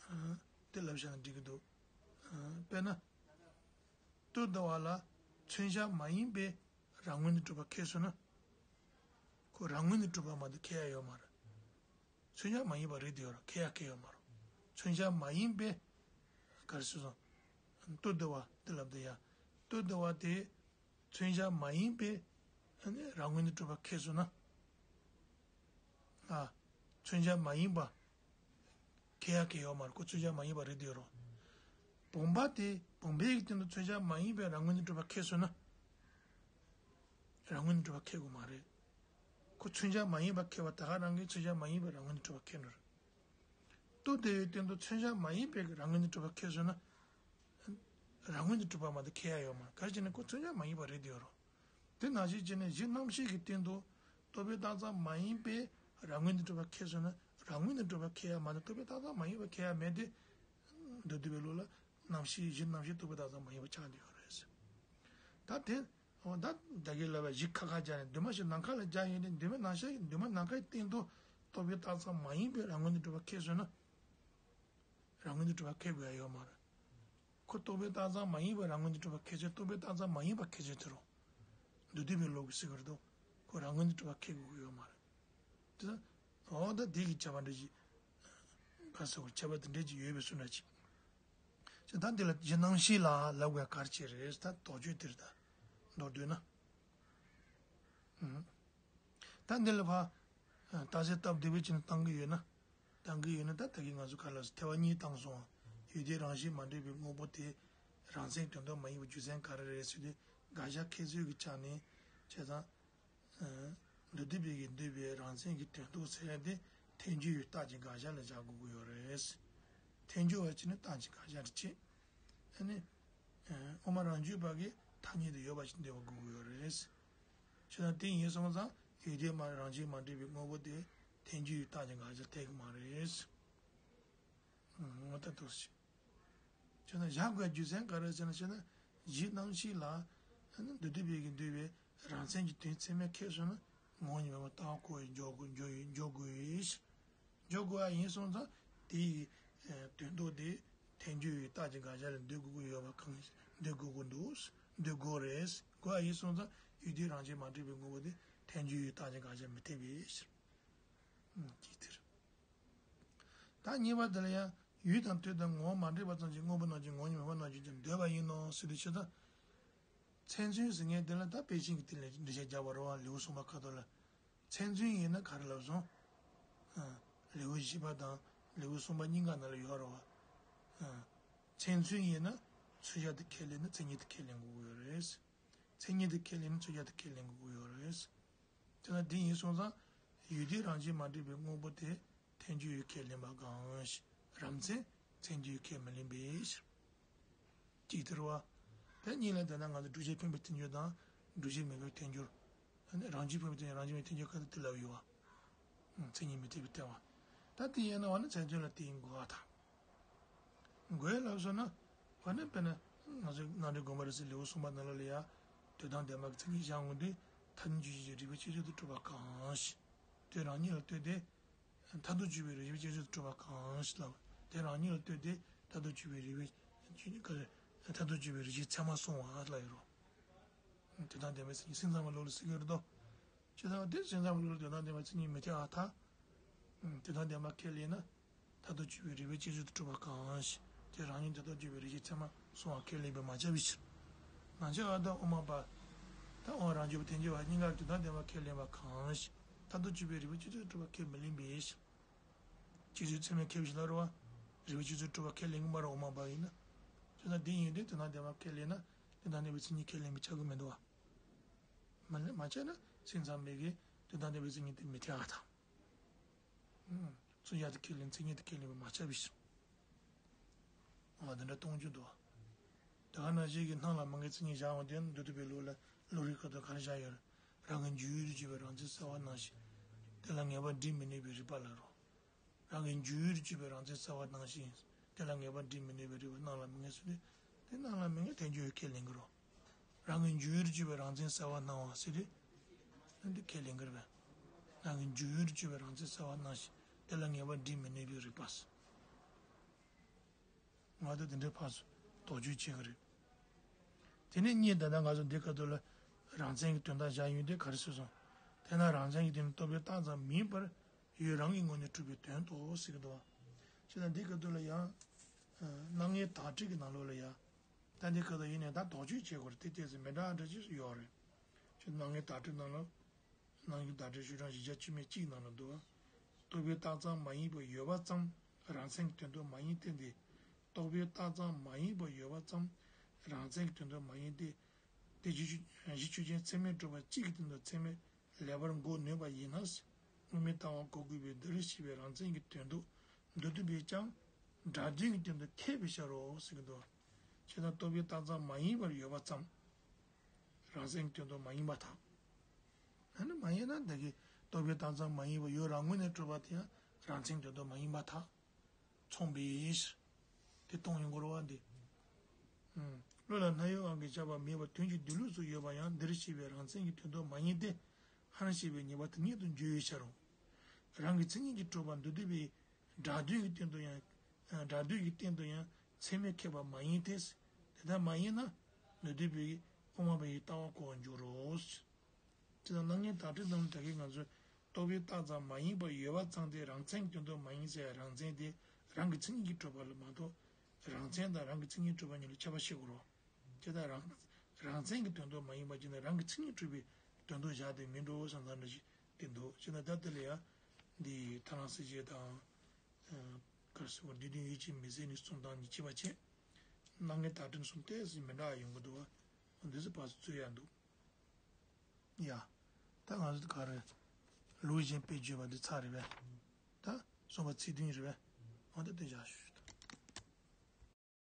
ཨ་དེ་ལབ་བཞག་ན་འགྲིག་གི་འདུག་ཨ་དཔེར་ན། ལྟོ་ལྡིར་བ་ལ་མཚོན་བྱ་མ་ཡིན་པའི་རང་ངོས་ནས་གྲུབ་པ་ཁེགས་སོང་ན། ཁོ་རང་ངོས་ནས་གྲུབ་པ་མ་གཏོགས་ཁེགས་ཡ་ཡོད་མ་རེད། མཚོན་བྱ་མ་ཡིན་པ་རེད་དེ་ཡོད་རེད། ཁེགས་ཡ་ཁེགས་ཡོད་མ་རེད། མཚོན་བྱ་མ་ཡིན་པའི་ག་རེ་ཟེར་སོང་། ལྟོ་ལྡིར་བ་དེ་ལབ་དེ་ཡ། ལྟོ་ལྡིར་བ་དེ། མཚོན་བྱ་མ་ཡིན་པའི་ཨ་ནི་རང་ངོས་ནས་གྲུབ་པ་ཁེགས་སོང་ན། ཨ། མཚོན་བྱ་མ་ཡིན་པ། ཁེགས་ཡ་ཁེགས་ཡོད་མ་རེད། ཁོ་མཚོན་བྱ་མ་ཡིན་པ་རེད་དེ་ཡོད་རེད། བུམ་པ་དེ་བུམ་པའི་སྟེང་དུ་མཚོན་བྱ་མ་ཡིན་པའི་རང་ངོས་ནས་གྲུབ་པ་ཁེགས་སོང་ན། རང་ངོས་ནས་གྲུབ་པ་ཁེགས་དགོས་མ་རེད། ཁོ་མཚོན་བྱ་མ་ཡིན་པ་ཁེགས་པ་ད་ག་རང་གིས་མཚོན་བྱ་མ་ཡིན་པའི་རང་ངོས་ནས་གྲུབ་པ་ཁེགས་འགྲོ་རེད། ལྟོ་ལྡིར་བའི་སྟེང་དུ་མཚོན་བྱ་མ་ཡིན་པའི་རང་ངོས་ནས་གྲུབ་པ་ཁེགས་སོང་ན། རང་ངོས་ནས་གྲུབ་པ་མ་གཏོགས་ཁེགས་ཡ་ཡོད་མ་རེད། ག་རེ་བྱས་ན་ཁོ་མཚོན་བྱ་མ་ཡིན་པ་རེད་དེ་ཡོད་རེད། དེ་ནང་བཞིན་བྱས་ནས་གཞི་རྣམ་ཤེས་ཀྱི་སྟེང་དུ་རྟོག་པས་བཏགས་ཙམ་མ་ཡིན་པའི་རང་ངོས་ནས་གྲུབ་པ་ཁེགས་སོང་ན་རང་ངོས་ནས་གྲུབ་པ་ཁེགས་ཡ་མ་གཏོགས་རྟོག་པས་བཏགས་ཙམ་མ་ཡིན་པ་ཁེགས་ཡ་མེད་དེ། མདོ་སྡེ་པའི་ལུགས་ལ་རྣམ་ཤེས་གཞི་རྣམ་ཤེས་རྟོག་པས་བཏགས་ཙམ་མ་ཡིན་པ་ཆགས་བསྡད་ཡོད་རེད། ད་དེ། འོ་ད་ད་གིན་ལབ་པ་གཞི་ཁ་ཁ་སྦྱར་ནས་འདུས་མ་བྱས་ནམ་མཁའ་ལ་སྦྱར་ཡོང་དུས་འདུས་མ་ནམ་ཤར་གྱི་འདུས་མ་ནམ་མཁའི་སྟེང་དུ་རྟོག་པས་བཏགས་ཙམ་མ་ཡིན་པའི་རང་ངོས་ནས་གྲུབ་པ་ཁེགས་སོང་ན། རང་ངོས་ནས་གྲུབ་པ་ཁེགས་དགོས་ཡ་ཡོད་མ་རེད། ཁོ་རྟོག་པས་བཏགས་ཙམ་མ་ཡིན་པའི་རང་ངོས་ནས་གྲུབ་པ་ཁེགས་ཚུལ་རྟོག་པས་བཏགས་ཙམ་མ་ཡིན་པ་ཁེགས་ཚུལ་དེ་རེད། མདོ་སྡེ་པའི་ལུགས་ཀྱིས་ཟེར་གྱི་རེད་དོ། ཁོ་རང་ངོས་ནས་གྲུབ་པ་ཁེགས་དགོས་ཀྱི་ཡོད་མ་རེད། དེ་ད་འོ་ད་དེ་གི་ཁྱད་པར་འདྲ་ཞིག་ག་རེ་ཟེར་དགོས། ཁྱད་པར་དེ་འདྲ་ཞིག་ཡོད་པའི་བཟོ་འདྲ་ཅིག་ཅེས་ད་འདི་ལ་གཞི་རྣམ་ཤེས་ལ་ལབ་དགོས་ག་རེ་བྱས་རེད། ད་དོགས་གཅོད་དེ་རེད། ད་མདོར་བསྡུས་ན། ཨུམ། ད་འདི་ལ་ཕ། རྟགས་གསལ་སྟབས་བདེ་བོ་བྱས་ནས་བཏང་གི་ཡོད་ན། བཏང་གི་ཡོད་ན་ད་ད་གིན་ང་ཚོ་ག་ལ་ཐེ་བ་གཉིས་བཏང་སོང་། ཡུལ་དེའི་རང་བཞིན་མ་འདྲེས་པའི་དངོས་པོ་དེ། རང་མཚན་དོན་དམ་མ་ཡིན་པའི་རྒྱུ་མཚན་ག་རེ་རེད་ཟེར་དུས་དགག་བཞག་ཁེགས་ཚུལ་གྱི་ཆ་ནས་བྱས་ཙང་། མདོ་སྡེ་པའི་གི་འདུས་པའི་རང་མཚན་གྱི་དོན་རྟོགས་ཟེར་ཡ་དེ་ཐལ་འགྱུར་བའི་རྟགས་ཀྱི་དགག་བཞག་ལ་བཞག་དགོས་ཀྱི་ཡོད་རེད། ཐལ་འགྱུར་བ་བྱས་ན་རྟགས་ཀྱི་དགག་བཞག་རེད་བྱས། ཨ་ནི། དབུ་མ་རང་རྒྱུད་པ་གིས་ཐ་སྙད་དུ་ཡོད་པ་ཞིག་འདོད་པ་དགོས་ཀྱི་ཡོད་རེད། བྱས་ཙང་དེ་ཡིན་སོང་ཙང་ཡུལ་དེའི་མ་རང་བཞིན་མ་འདྲེས་པའི་དངོས་པོ་དེ་ཐལ་འགྱུར་བའི་རྟགས་ཀྱི་དགག་བཞག་འཐད་ཀྱི་མ་རེད། ངོ་ད་འདུག་སེ། བྱས་ན་བཞག་དགོས་རྒྱུ་མཚན་ག་རེ་ཟེར་ན་བྱས་ན་གཞི་རྣམ་ཤེས་ལ་ཨ་ནི་མདོ་སྡེ་པའི་གི་འདུས་པའི་རང་མཚན་གྱི་དོན་ཚད་མས་ཁེགས་སོང་ན་ངོ་བོ་ཉིད་མེད་པར་ལྟ་བ་གོ་བའི་འཇོག་དགོས་འཇོག་ཡོད་འཇོག་དགོས་ཡོད། འཇོག་དགོས་པ་ཡིན་སོང་ཙང་དེ་ཡི་དོན་རྟོགས་དེ་ཐལ་འགྱུར་བའི་རྟགས་ཀྱི་དགག་བཞག་ལ་འདོད་དགོས་ཀྱི་ཡོད་པ་གང་འདོད་དགོས་ཀྱི་འདུག་འདོད་དགོས་རེད། དགོས་པ་ཡིན་སོང་ཙང་ཡུལ་དེའི་རང་བཞིན་མ་འདྲེས་པའི་དངོས་པོ་དེ་ཐལ་འགྱུར་བའི་རྟགས་ཀྱི་དགག་བཞག་མི་འཐད་པའི་ཕྱིར། ཅིག་དེར། ད་གཉིས་པ་དེ་ལ་ཡང་ཡུལ་དང་དུས་དང་ངོ་བོ་མ་འདྲེས་པ་ཙམ་གྱིས་དངོས་པོ་རྣམས་ཀྱི་ངོ་བོ་ཉིད་མེད་པ་རྣམས་ཀྱིས་ཀྱང་འདོད་པ་ཡིན་ནོ་ཟེར་དུས་ཕྱིར་དང་། མཚན་མཚོན་ཟེར་མཁན་དེ་ལ་ད་དཔེ་ཅན་གྱི་སྟེང་ལ་འགྲེལ་བཤད་རྒྱག་པ་རེད་བ། ལེའུ་གསུམ་པ་ཁ་ཐོག་ལ། མཚན་མཚོན་ཡིན་ན་ག་རེ་ལབ་སོང་། ཨ། ལེའུ་བཞི་པ་དང་ལེའུ་གསུམ་པ་གཉིས་ཀ་ནང་ལ་ཡོད་རེད་བ། ཨ། མཚན་མཚོན་ཡིན་ན་མཚོན་བྱ་དེ་ཁས་ལེན་ན་མཚན་ཉིད་དེ་ཁས་ལེན་དགོས་ཀྱི་ཡོད་རེད། མཚན་ཉིད་དེ་ཁས་ལེན་ན་མཚོན་བྱ་དེ་ཁས་ལེན་དགོས་ཀྱི་ཡོད་རེད། དེ་ན་དེ་ཡིན་སོང་ཙང་ཡུལ་དེའི་རང་བཞིན་མ་འདྲེས་པའི་དངོས་པོ་དེ་ཐལ་འགྱུར་ཡུལ་ཁས་ལེན་པ་གང་ཞིག་རང་མཚན་མཚན་ཉིད་ཡུལ་ཁས་མི་ལེན་པའི་ཕྱིར། གཅིག་དེ་རེད་བ། དེ་གཉིས་ལ་བལྟས་ན་ང་ཚོ་སྒྲུབ་བྱེད་འཕེན་པའི་ཐལ་འགྱུར་དང་སྒྲུབ་བྱེད་མེད་པའི་ཐལ་འགྱུར། རང་རྒྱུད་འཕེན་པའི་ཐལ་འགྱུར་རང་རྒྱུད་མེད་ཐལ་འགྱུར་ཁ་ཐུག་དེ་ལབ་ཡོད་བ། མཚན་ཉིད་མི་འཐད་པའི་ལྟ་བ། ད་དེ་ཡིན་ན་བ་ནི་མཚན་མཚོན་ལ་དེ་ཡིན་དགོས་པ་དང་། དགོས་ལབ་སོང་ན། འོ་ན་དཔེར་ན་ང་ཚོའི་རྣམ་འགྲེལ་དགོངས་པ་རབ་གསལ་ལེའུ་གསུམ་པ་ནང་ལོགས་ལ་ཡ། དོན་དམ་བདེན་པ་གི་མཚན་ཉིད་གཞན་དབང་དུ་ཐ་སྙད་རྗོད་བྱེད་ཀྱི་རིགས་པའི་ཆོས་ཅན་དུ་གྲུབ་པ་གང་ཞིག་དེ་རང་ཉིད་ལ་ལྟོས་ཏེ། མཐར་ཐུག་དཔྱོད་པའི་རིགས་ཤེས་བྱེད་ཚུལ་དུ་གྲུབ་པ་གང་ཞེས་ལབ། དེ་རང་ཉིད་ལ་ལྟོས་ཏེ་མཐར་ཐུག་དཔྱོད་པའི་རིགས་པས་མཐར་ཐུག་དཔྱོད་པའི་རིགས་ཤེས་ཚད་མར་སོང་བ་ལབ་ཡོད་རོ། དོན་དམ་བདེན་པའི་མཚན་ཉིད་སེམས་ཙམ་པའི་ལུགས་ལ་ཟེར་གྱི་རེད་དོ། ཇི་ལྟར་དེ་སེམས་ཙམ་པའི་ལུགས་ལ་དོན་དམ་བདེན་པའི་མཚན་ཉིད་མི་འཐད་པར་ཐལ། དོན་དམ་བདེན་པ་ཁས་ལེན་ན། མཐར་ཐུག་དཔྱོད་པའི་རིགས་པས་དཔྱོད་ཚུལ་དུ་གྲུབ་པ་གང་ཞིག་དེ་རང་ཉིད་མཐར་ཐུག་དཔྱོད་པའི་རིགས་ཤེས་ཚད་མར་སོང་བ་ཁས་ལེན་པས་མ་ཁྱབ་པའི་ཕྱིར། ནང་ཆོས་པ་དང་དབུ་མ་པ། དང་དབུ་མ་རང་རྒྱུད་པ་ཐལ་འགྱུར་བ་གཉིས་ཀར་དོན་དམ་བདེན་པ་ཁས་ལེན་པ་གང་ཞིག་མཐར་ཐུག་དཔྱོད་པའི་རིགས་པས་དཔྱོད་ཚུལ་དུ་གྲུབ་པ་ཁས་མི་ལེན་པའི་ཕྱིར། དཔྱོད་ཚུལ་ཚད་མས་ཁས་པའི་ཕྱིར་ལ་རེད་བ། རིགས་པས་དཔྱོད་ཚུལ་དུ་གྲུབ་པ་ཁས་ལེན་གྱི་མ་རེད་དབུ་མ་པ་ཡིན་ན། བྱས་ཙང་འདི་ཡིན་དུས་དོན་དམ་བདེན་པ་ཁས་ལེན་ན་དོན་དམ་བདེན་པའི་མཚན་ཉིད་ཁས་ལེན་པས་ཁྱབ་ཀྱི་མི་འདུག་བ། མ་ལེན་མ་བྱས་ན་སེམས་ཙམ་པས་ཀྱི་དོན་དམ་བདེན་པའི་མཚན་ཉིད་དེ་མི་འཐད་པར་ཐལ། ཚུལ་གཞན་དུ་ཁས་ལེན་མཚན་ཉིད་དུ་ཁས་ལེན་པས་མ་ཁྱབ་པའི་ཕྱིར། འོ་དེ་འདྲ་གཏོང་རྒྱུ་འདུག་དེ་ག་ནང་བཞིན་གྱི་སྣང་ལ་མི་ངེས་མཚན་ཉིད་བཞག་འོང་དེ་མདོ་སྡེ་པའི་ལུགས་ལ་ལུང་རིགས་ཁག་ཏུ་ག་རེ་བཞག་ཡོད། རང་གི་འཇུག་ཡུལ་དུ་གྱུར་པའི་རང་མཚན་གསལ་བ་སྣང་ཞིང་། དེ་ལ་ངེས་པར་འབྲེལ་མི་ནུས་པའི་རིགས་པ་ལ་རོ། རང་གི་འཇུག་ཡུལ་དུ་གྱུར་པའི་རང་མཚན་གསལ་བ་སྣང་ཞིང་། དེ་ལ་ངེས་པར་འབྲེལ་མི་ནུས་པའི་རིགས་པ་སྣང་ལ་མི་ངེས་ཟེར་དུས། དེ་སྣང་ལ་མི་ངེས་ཐལ་འགྱུར་ཁས་ལེན་གྱི་རོ། རང་གི་འཇུག་ཡུལ་དུ་གྱུར་པའི་རང་མཚན་གསལ་བ་སྣང་བ་ཟེར་དུས། འདི་ཁས་ལེན་གྱི་རེད་པས། རང་གི་འཇུག་ཡུལ་དུ་གྱུར་པའི་རང་མཚན་གསལ་བ་སྣང་ཞིང་། དེ་ལ་ངེས་པར་འབྲེལ་མི་ནུས་པའི་རིགས་པ་ཟེར། ང་ཚོ་དེ་འདྲའི་ཕར་ཚུར་དོགས་གཅོད་བྱེད་ཀྱི་རེད། དེ་ནས་གཉིས་ད་ལྟ་ང་ཚོ་འདི་སྐབས་དུ་ལ་རང་མཚན་གྱི་དོན་དག་བཞག་ཡོང་དུས་ག་རེ་ཟེར་སོང་། དེས་ན་རང་མཚན་གྱི་དོན་ནི་རྟོག་པས་བཏགས་ཙམ་མ་ཡིན་པར་ཡུལ་རང་གི་ངོས་ནས་གྲུབ་པའི་དོན་ཏོ་ཟེར་གྱི་འདུག་བ། བྱས་ཙང་འདི་སྐབས་དུ་ལ་ཡང་། སྣང་བརྙན་དག་སྒྲིག་གི་ནང་ལོགས་ལ་ཡང་། ད་འདི་སྐབས་དུ་ཡིན་ནའི་ད་དོགས་གཅོད་བྱེད་དགོས་རེད་དེ་ཏོག་ཙམ་མི་འདྲ་འདྲ་ཅིག་ཡོད་རེད། ཁྱོད་སྣང་བརྙན་དག་སྒྲིག་ནང་ལ། སྣང་བརྙན་དག་སྒྲིག་ཤོག་གྲངས་བཞི་བརྒྱ་བཅུ་མེད་གཅིག་ནང་ལ་འདུག་བ། རྟོག་པས་བཏགས་ཙམ་མ་ཡིན་པར་ཡོད་པ་ཙམ་རང་མཚན་གྱི་དོན་དུ་མ་ཡིན་ཏེ་འདི། རྟོག་པས་བཏགས་ཙམ་མ་ཡིན་པར་ཡོད་པ་ཙམ་རང་མཚན་གྱི་དོན་དུ་མ་ཡིན་ཏེ། དེ་གཞི་གཞི་ཆོས་ཅན་ཚད་མས་གྲུབ་པ་གཅིག་གི་སྟེང་དུ་ཚད་མས་ལེགས་པར་འགོག་ནུས་པ་ཡིན་ན། དངོས་མེད་ལྟ་བ་གོ་དགོས་པས་འདིར་བཤད་པའི་རང་མཚན་གྱི་དོན་དུ་མདོ་སྡེ་པས་ཀྱང་སྒྲ་དོན་གྱི་སྟེང་དུ་མཁས་པའི་ཕྱིར་རོ་ཟེར་གྱི་འདུག་བྱས་ཙང་རྟོག་པས་བཏགས་ཙམ་མ་ཡིན་པར་ཡོད་པ་ཙམ་རང་མཚན་གྱི་དོན་དུ་མ་ཡིན་པར་ཐལ། ཨ་ནི་མ་ཡིན་ན་འདི་གི་རྟོག་པས་བཏགས་ཙམ་མ་ཡིན་པར་ཡུལ་རང་ངོས་ནས་གྲུབ་པ་དེ་ཡང་རང་མཚན་གྱི་དོན་དུ་མ་ཡིན་པར་ཐལ། མཚུངས་པའི་ཕྱིར། དེ་གཏོང་ཡོང་དགོས་རེད་བ་འདི། ཨུམ། བློ་ལ་སྣང་ཡུལ་དབང་གིས་ཁྱབ་པ་མེད་པར་དོན་གྱི་སྡོད་ལུགས་སུ་ཡོད་པ་ཡང་འདིར་བཤད་པའི་རང་མཚན་གྱི་དོན་དུ་མ་ཡིན་ཏེ། སྔར་བཤད་པའི་ཉེས་པ་དེ་ཉིད་དུ་འགྱུར་བའི་ཕྱིར་རོ། རང་གི་མཚན་ཉིད་ཀྱིས་གྲུབ་པ་མདོ་སྡེ་པའི་སྒྲ་དོན་གྱི་སྟེང་དུ་ཡང་། སྒྲ་དོན་གྱི་སྟེང་དུ་ཡང་ཚད་མས་ཁེགས་པ་མ་ཡིན་ཏེ། དེ་ལྟར་མ་ཡིན་ན་མདོ་སྡེ་པའི་དབུ་མ་པ་ཡི་ལྟ་བ་གོ་བར་འགྱུར་རོ། དེ་དང་སྣང་བརྙན་དག་སྒྲིག་ནང་ལ་ད་གིན་ང་ཚོས་རྟོག་པས་བཏགས་ཙམ་མ་ཡིན་པར་ཡོད་པ་ཙམ་དེ་རང་མཚན་གྱི་དོན་དུ་མ་ཡིན་ཟེར་རང་མཚན་དེ་རང་གི་མཚན་ཉིད་ཀྱིས་གྲུབ་པ་ལ་མ་གཏོགས། རང་མཚན་དང་རང་གི་མཚན་ཉིད་གྲུབ་པ་གཉིས་ལ་ཁྱད་པར་ཕྱེ་དགོས་རེད། དེ་ལྟར་རང་རང་མཚན་གྱི་དོན་དུ་མ་ཡིན་པ་ཅིག་ནི་རང་གི་མཚན་ཉིད་གྲུབ་པའི་དོན་དུ་བཞག་དེ་མིན་འགྲོ་བསམ་བསམ་འདྲ་ཞིག་དེ་འདུག་ཅེ་ན་ད་དེ་ལ་ཡང་འདི་ཐར་ལམ་སྲིད་བྱུས་དང་། གར་སོགས་པ་འདི་དོན་ཡིད་ཆེས་མི་ཟད་ནས་གསུངས་སྟངས་ཀྱི་ཁྱད་པར་ཕྱེ། སྣང་བརྙན་དག་སྒྲིག་གསུམ་ཏོག་ཙམ་མི་འདྲ་བ་ཡོང་གི་འདུག་བ། འདི་ཚོ་ཕར་ཚུར་རྩོད་ཡ་འདུག་ཡ། ད་ང་ཚོ་ག་རེ། ལུགས་གཞན་དཔེ་བརྗོད་པ་འདི་ཚར་རེད་པས། ད་གསུམ་པ་ཚིག་བདུན་རེད་པས། འོ་ད་དེ་བཞག་ཞུ།